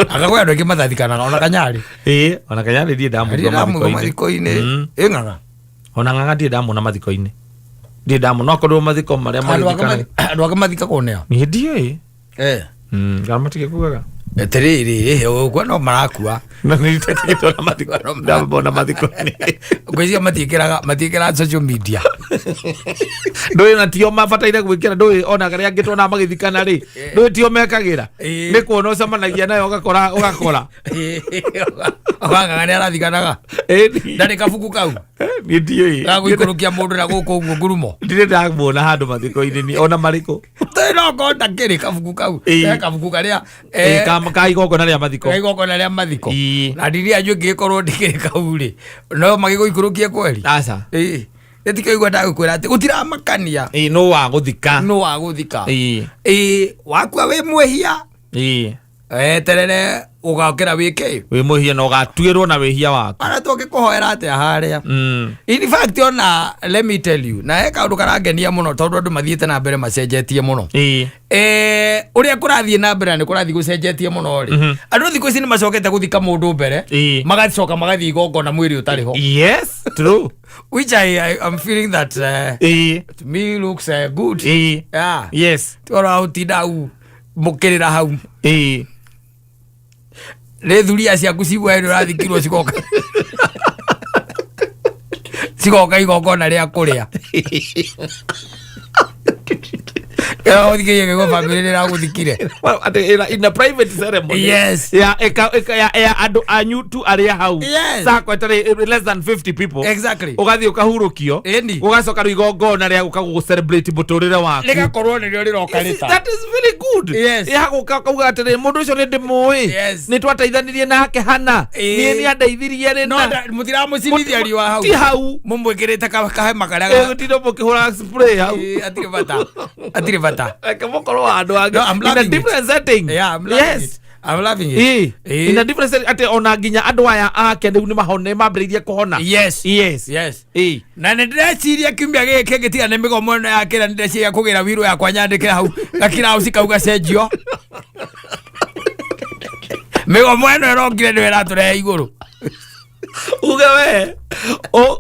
Akakwĩ andũ aingĩ matathikanaga, ona kanyarĩ. Ĩĩ, ona kanyarĩ ndirĩ ndamũigua ndamũigua mathiko-inĩ. Mathiko-inĩ. Ĩng'ang'a. Ona ng'ang'a ndirĩ ndamona mathiko-inĩ, ndirĩ ndamona okorwo mathiko marĩa maririkanaga. Andũ angĩ mathikagwo nĩa? Niĩ ndiũĩ. Kana matigĩkuaga. Atĩrĩrĩ, ũguo no marakua. Na nĩ nditigĩtwo na mathiko ndamona mathiko-inĩ. Ngwĩciria matiĩkĩraga social media. Ndũĩ na tio mabataire gwĩkĩra, ndũĩ ona arĩa angĩ tuonaga magĩthikana rĩ, ndũĩ tio mekagĩra. Ĩĩ. Nĩ kuona ũcemanagia nayo ũgakora. Wang'ang'a nĩ arathikanaga? Ĩĩ. Ndarĩ kabuku kau Niĩ ndiũĩ. gagũikũrũkia mũndũ na gũkũ ũguo ngurumo. Ndirĩ ndamuona handũ mathiko-inĩ ni ona marĩkũ. Tũĩ no korwo ndakĩrĩ kabuku kau. Ĩĩ. He kabuku karĩa Ĩĩ, ka igongona rĩa mathiko. Ka igongona rĩa mathiko. Ĩĩ. Na ndiri anyu ĩngĩgĩkorwo ndĩkĩrĩ kau rĩ, no magĩgũikũrũkie kweri. Aca. Ĩĩ, nĩtikĩigua ndagũkwĩra atĩ gũtiramakania. Ĩĩ, nũ wa gũthika. Nũ wa gũthika. Ĩĩ. Ĩĩ, wakua wĩ mwĩhia, Ĩĩ. eterere ũgokĩra wĩkĩ. Wĩ mwĩhia na ũgatuĩrwo na wĩhia waku. Ona tũngĩkũhoera atĩa harĩa? Mm. In fact, ona let me tell you, na he kaũndũ karangenia mũno tondũ andũ mathiĩte na mbere macenjetie mũno. Ĩĩ. Ũrĩa kũrathiĩ na mbere na nĩ kũrathiĩ gũcenjetie mũno rĩ, andũ thikũ ici nĩ macokete gũthika mũndũ mbere, Ĩĩ. magacoka magathiĩ igongona mwĩrĩ ũtarĩ ho. Yes, true. Which I am feeling that Ĩĩ. to me looks good. Ĩĩ. Yeah. Yes. Tioro ũtinda hau mũkĩrĩra hau. Ĩĩ. Nĩ thuria ciaku cigua hĩndĩ ũrathikirwo cigoka. Cigoka igongona rĩa kũrĩa. Ũthikĩrie gĩgo bamĩrĩ nĩragũthikire. Well, atĩ in a private ceremony. Yes. Ya eka ya andũ anyu tu arĩa hau. Yes. Sako ĩtarĩ less than 50 people. Exactly. Ũgathiĩ ũkahurũkio. Ĩni. Ũgacoka rĩu igongona rĩa gũka gũ celebrate mũtũrĩre waku. Rĩgakorwo nĩrĩo rĩroka Yes, rĩta. that is very good. Yes. Ya gũka ũkauga atĩrĩ mũndũ ũcio nĩ ndĩmũĩ. Yes. Nĩ twateithanirie nake hana. Ĩĩ. Niĩ nĩ andeithirie No rĩna. Mũtiramũcinithia riũa hau. Ti hau. Mũmwĩkĩrĩte kahema karĩa Gũtinda mũkĩhũra spray hau. Ĩĩ, hatirĩ bata. Hatirĩ bata. Reke mũkorwo handũ hangĩ. No, I'm In a loving it. different setting. Yeah, I'm loving Yes. it. I'm loving it. Ĩĩ. Ĩĩ. In a different setting atĩ ona nginya andũ aya ake rĩu nĩ mambĩrĩirie kũhona. Yes. Yes. Yes. Ĩĩ. Na nä ndäreciria kiumia gä kä ngä tiga nä mä gomo ä no yakä ra nä ndäreciria kå gä ra wirå yakwa nyandä kä ra hau gakirauci kau gacenjio mä gomo ä no ä rongire nä yo ä ratå rehe igå rå. Uge we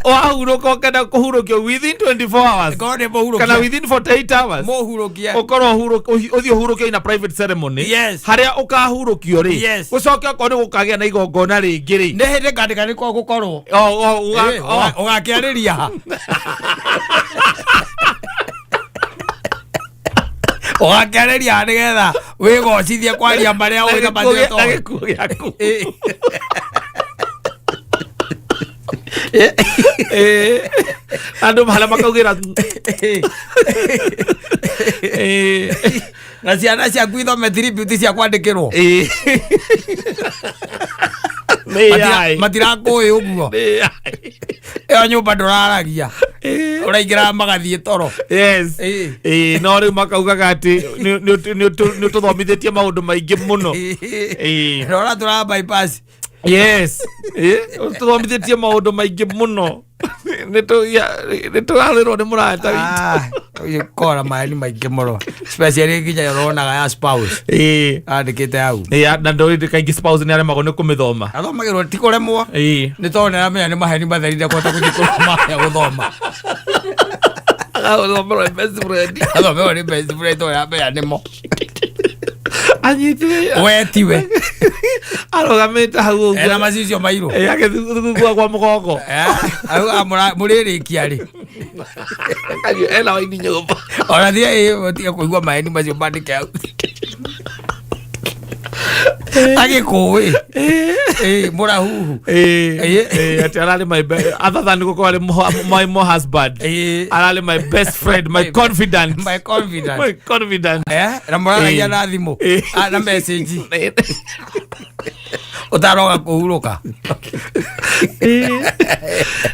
wahurũka ũkenda kũhurũkio within 24 hours Korwo nä må kana hurå within 48 hours, må hurå kie. ũkorwo ũthiĩ ũhurũkio in a private ceremony Yes. harĩa ũkahurũkio rĩ, Yes. gũcoke okorwo nĩ gũkagĩa na igongona rĩngĩ rĩ. Nä hä ndä ngandä ka nä kwa gå korwo O, å gakä arä ria ha å gakä arä ria nä getha wä gocithie kwaria marä a na å gĩkuũ na gĩkuũ gĩaku. Ĩĩ. Andũ harĩa makaugĩra ĩĩ. Na ciana ciaku ithome tribute cia kwandä kä rwo. Ĩĩ. Nĩ AI. Matirakå ä å guo. Nĩ AI. Ä yo nyå mba ndå raragia, å raingä raga magathiä toro. Yes. Ĩĩ. Ĩĩ, no rĩu makaugaga atĩ nĩ ũtũthomithĩtie maũndũ maingĩ mũno. Ĩĩ. Rora tå ra bypass. Yes. Ĩĩ, ũtũthomithĩtie maũndũ maingĩ mũno. Nĩ tũrarĩrwo nĩ mũrata witũ. Kora maeni maingä må no, especially nginya ũronaga ya spouse Ĩĩ. andä kä te hau. Ĩĩ, na ndũĩ kaingĩ spouse nĩ aremagwo nĩ kũmĩthoma. Athomagä rwo ti kå remwo. Ĩĩ. Nä tondå nä aramenya nä maheni matheri ndekũhota gå thiä kå maya gå thoma. Agathomerwo nĩ best friend. Athomerwo nä best friend tondå aramenya nä mo. Anyitire. We tiwe. Arũgamĩte hau ũguo. Ena macicio mairå. Ĩĩ, agĩthugua kwa mũgongo. Må rä rä kia rä. Akanyua ena waini nyũmba. Ona thiä tige kå igua maheni macio mandä ke hau agä kå ä må rahuhu. Ĩĩ, Ĩĩ. ĩĩ, atĩ ararĩ my other than gũkorwo arĩ my mo husband, Ĩĩ. ararĩ my best friend, my confidant. My confidant. My confidant. Na mũraragia Ĩĩ. na thimũ. Ĩĩ. Ah, na message ũtaroga kũhurũka.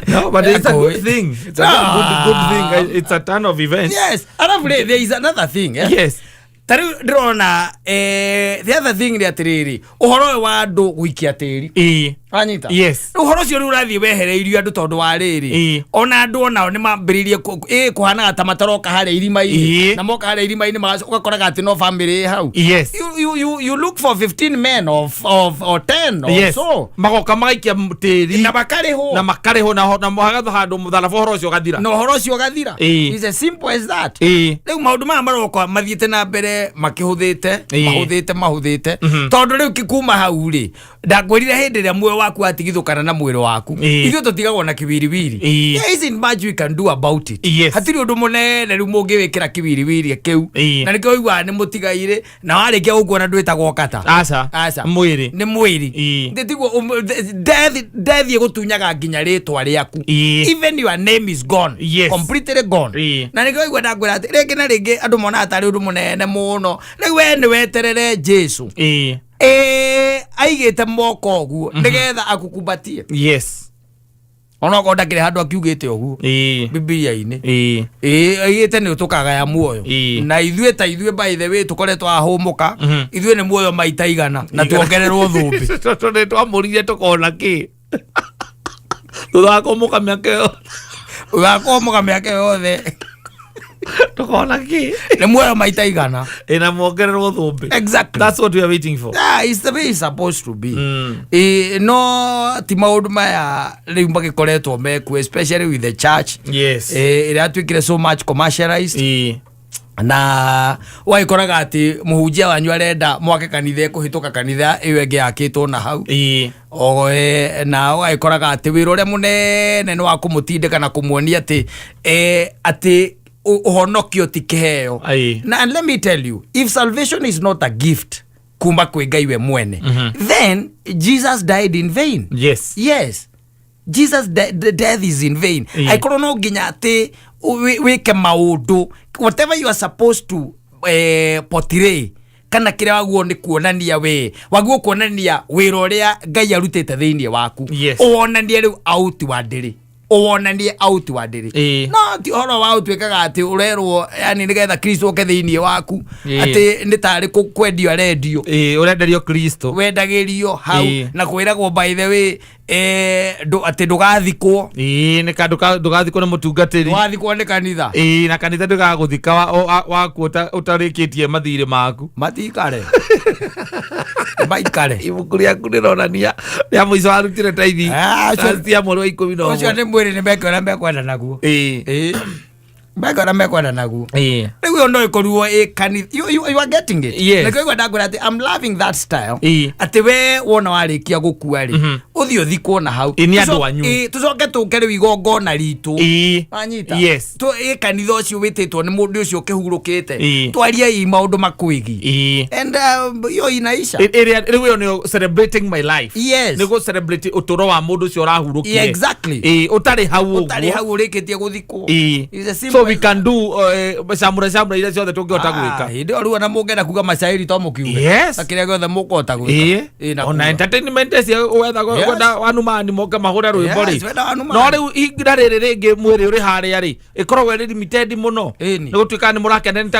No, but it's a good thing. It's a good thing. It's a turn of events. Yes, arabu rĩ, there is another thing, eh? Yes. Ta rĩu ndĩrona the other thing nĩ atĩrĩrĩ, ũhoro ũyũ wa andũ gũikia tĩri. Ĩĩ. Wanyita? Yes. Rĩu ũhoro ũcio rĩu ũrathiĩ wehereirio andũ tondũ wa rĩrĩ, Ĩĩ. ona andũ onao nĩ mambĩrĩirie kũhanaga ta mataroka harĩa irima-inĩ. Ĩĩ. Na moka harĩa irima-inĩ ũgakoraga atĩ no famĩlĩ ĩ hau. Yes. You look for 15 men of or 10 or so. Magoka magaikia tĩri. Na makarĩhwo. Na makarĩhwo na hagatho handũ mũtharaba, ũhoro ũcio ũgathira. Na ũhoro ũcio ũgathira. Ĩĩ. It's as simple as that. Ĩĩ. Rĩu maũndũ maya maroka mathiĩte na mbere makĩhũthĩte. Ĩĩ. Mahũthĩte mahũthĩte tondũ rĩu kuma hau rĩ, ndakwĩrire hĩndĩ ĩrĩa muoyo waku watigithũkana na mwĩrĩ waku, Ĩĩ. ithuĩ tũtigagwo na kiwiriwiri. Ĩĩ. There isn't much we can do about it. Yes. Hatirĩ ũndũ mũnene rĩu mũngĩwĩkĩra kiwiriwiri kĩu. Ĩĩ. Na nĩkĩo ũiguaga nĩ mũtigairĩ na warĩkia gũkuona ndwĩtagwo kata. Aca. Aca. Mwĩrĩ. Nĩ mwĩrĩ. Ĩĩ. Tiguo death ĩgũtunyaga nginya rĩtwa rĩaku. Ĩĩ. Even your name is gone. Yes. Completely gone. Ĩĩ. Na nĩkĩo ũigua ndakwĩra atĩ rĩngĩ na rĩngĩ andũ monaga tarĩ ũndũ mũnene mũno. Rĩu we nĩ weterere Jesu. Ĩĩ. Ĩĩ, aigĩte moko ũguo nĩgetha akukumbatie. Yes. Onokorwo ndakĩrĩ handũ akiugĩte ũguo Ĩĩ. Bibilia-inĩ. Ĩĩ. Ĩĩ, aigĩte nĩ tũkagaya muoyo. Ĩĩ. Na ithuĩ ta ithuĩ, by the way, tũkoretwo ahũmũka. Ithuĩ nĩ muoyo maita 100 na tuongererwo thũmbĩ. Tondũ nĩ twamũrire tũkona kĩ thutha wa kũmũka mĩaka ĩyo. Ũgakũmũka mĩaka ĩyo yothe. Tũkona kĩ? Nĩ muoyo maita 100. Ĩna muongererwo thũmbĩ. Exactly. That's what we are waiting for. Yeah, it's the way it's supposed to be. No ti maũndũ maya rĩu magĩkoretwo mekuo, especially with the church. Yes. Ĩrĩa yatuĩkire so much commercialized. Ĩĩ. Na wagĩkoraga atĩ mũhunjia wanyu arenda mwake kanitha ĩkũhĩtũka kanitha ĩyo ĩngĩ yakĩtwo na hau. Oe, na ũgagĩkoraga atĩ wĩra ũrĩa mũnene nĩ wa kũmũtindĩka na kũmuonia atĩ atĩ ũhonokio ti kĩheo. Na and let me tell you, if salvation is not a gift kuma kwĩ Ngai we mwene, then Jesus died in vain. Yes, Jesus the death is in vain. Angĩkorwo no nginya atĩ wĩke maũndũ, whatever you are supposed to portray, kana kĩrĩa waguo nĩ kuonania, we waguo kuonania wĩra ũrĩa Ngai arutĩte thĩinĩ waku, ũwonanie rĩu outwardly, ũwonanie outwardly. No ti ũhoro wa ũtuĩkaga atĩ ũrerwo yani nĩgetha Kristo oke thĩinĩ waku, atĩ nĩ tarĩ kwendio arendio. Ĩĩ, ũrenderio Kristo. Wendagĩrio hau. Na kwĩragwo, by the way, atĩ ndũgathikwo. Ĩĩ, nĩ ka ndũgathikwo nĩ mũtungatĩri. Ndũgathikwo nĩ kanitha. Ĩĩ, na kanitha ndũgagũthika waku ũtarĩkĩtie mathirĩ maku. Matikare, maikare. Ibuku rĩaku rĩronania rĩa mũico warutire taithi Ah, ya mweri wa 11. Ũcio nĩ mwĩrĩ, nĩ meke ũrĩa mekwenda naguo. Ĩĩ, meke ũrĩa mekwenda naguo. Rĩu ĩyo no ĩkorirwo ĩ kanitha. You are getting it? Yes. Nĩkĩo igua ndakwĩra atĩ I'm loving that style, Ĩĩ. atĩ we wona warĩkia gũkua rĩ, ũthiĩ ũthikwo na hau. Ĩĩ, nĩ andũ anyu. Ĩĩ, tũcoke tũke rĩu igongona ritũ. Wanyita? Yes. Ĩ kanitha ũcio wĩtĩtwo nĩ mũndũ ũcio ũkĩhurũkĩte, twarie i maũndũ makwĩgiĩ, and hiyo inaisha. Ĩrĩa rĩu ĩyo nĩyo celebrating my life. Yes. Nĩ gũ celebrate ũtũũro wa mũndũ ũcio ũrahurũkire. Ĩĩ, ũtarĩ hau ũguo. Ũtarĩ hau, ũrĩkĩtie gũthikwo. It's as simple So we as can do camũra camũra iria ciothe tũngĩhota Ah, gwĩka. hĩndĩ ĩyo rĩu ona mũngĩenda kuga macairi to mũkiuge. Na kĩrĩa gĩothe mũkũhota gwĩka. Ĩĩ, na Ona kuga. entertainment cia wetha wenda wanumani moke mahũre rwĩmbo Yes, rĩ. wenda wanumani. No rĩu ihinda rĩrĩ rĩngĩ mwĩrĩ ũrĩ harĩa rĩ, ĩkoragwo ĩrĩ limited mũno. Ĩni. Nĩ gũtuĩka nĩ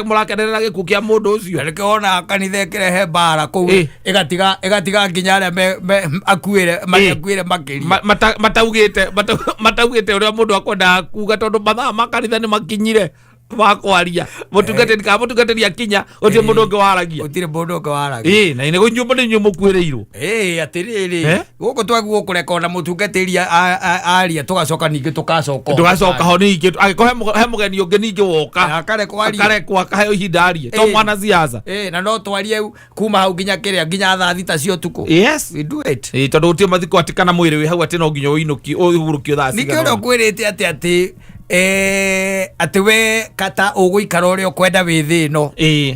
mũrakenerera gĩkuũ kĩa mũndũ ũcio. Na nĩkĩo wonaga kanitha ĩkĩrehe mbara kũu, ĩgatiga nginya arĩa akuĩre, marĩa akuĩre makĩria. Mataugĩte ũrĩa mũndũ akwendaga kuga, tondũ mathaa ma kanitha nĩ makinyire ma kwaria. Mũtungatĩri kana mũtungatĩri akinya, gũtirĩ mũndũ ũngĩ waragia. Gũtirĩ mũndũ ũngĩ waragia. Ĩĩ, na nĩ inyuĩ nĩ inyuĩ mũkuĩrĩirwo. Ĩĩ, atĩrĩrĩ, gũkũ twaguo kũreka ona mũtungatĩri aria, tũgacoka ningĩ tũgacoka. Ndũgacoka ho ningĩ angĩkorwo he mũgeni ũngĩ ningĩ woka, Akarekwo arie. akarekwo akaheo ihinda arie to mwana siasa. Ĩĩ, na no twarie kuma hau nginya kĩrĩa, nginya thaa 6 cia ũtukũ. We do it. Ĩĩ, tondũ gũtirĩ mathiko atĩ kana mwĩrĩ wĩ hau atĩ no nginya ũinũki ũhurũkio thaa Ningĩ cigana ũrĩa ũna. ũkwĩrĩte atĩ we kata ũgũikara ũrĩa ũkwenda wĩ thĩ ĩno.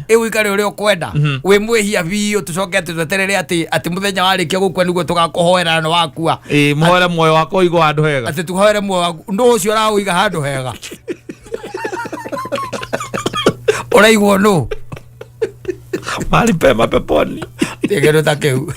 Ĩ ũikare ũrĩa ũkwenda wĩ mwĩhia biũ, tũcoke atĩ tweterere atĩ mũthenya warĩkia gũkua nĩguo tũgakũhoera na wakua. Ĩĩ, mũhoere muoyo wakwa ũigwo handũ hega. Atĩ tũhoere muoyo waku, nũ ũcio ũraũiga handũ hega? Ũraigwo nũ? Mahali pema peponi. Ti kĩndũ ta kĩu.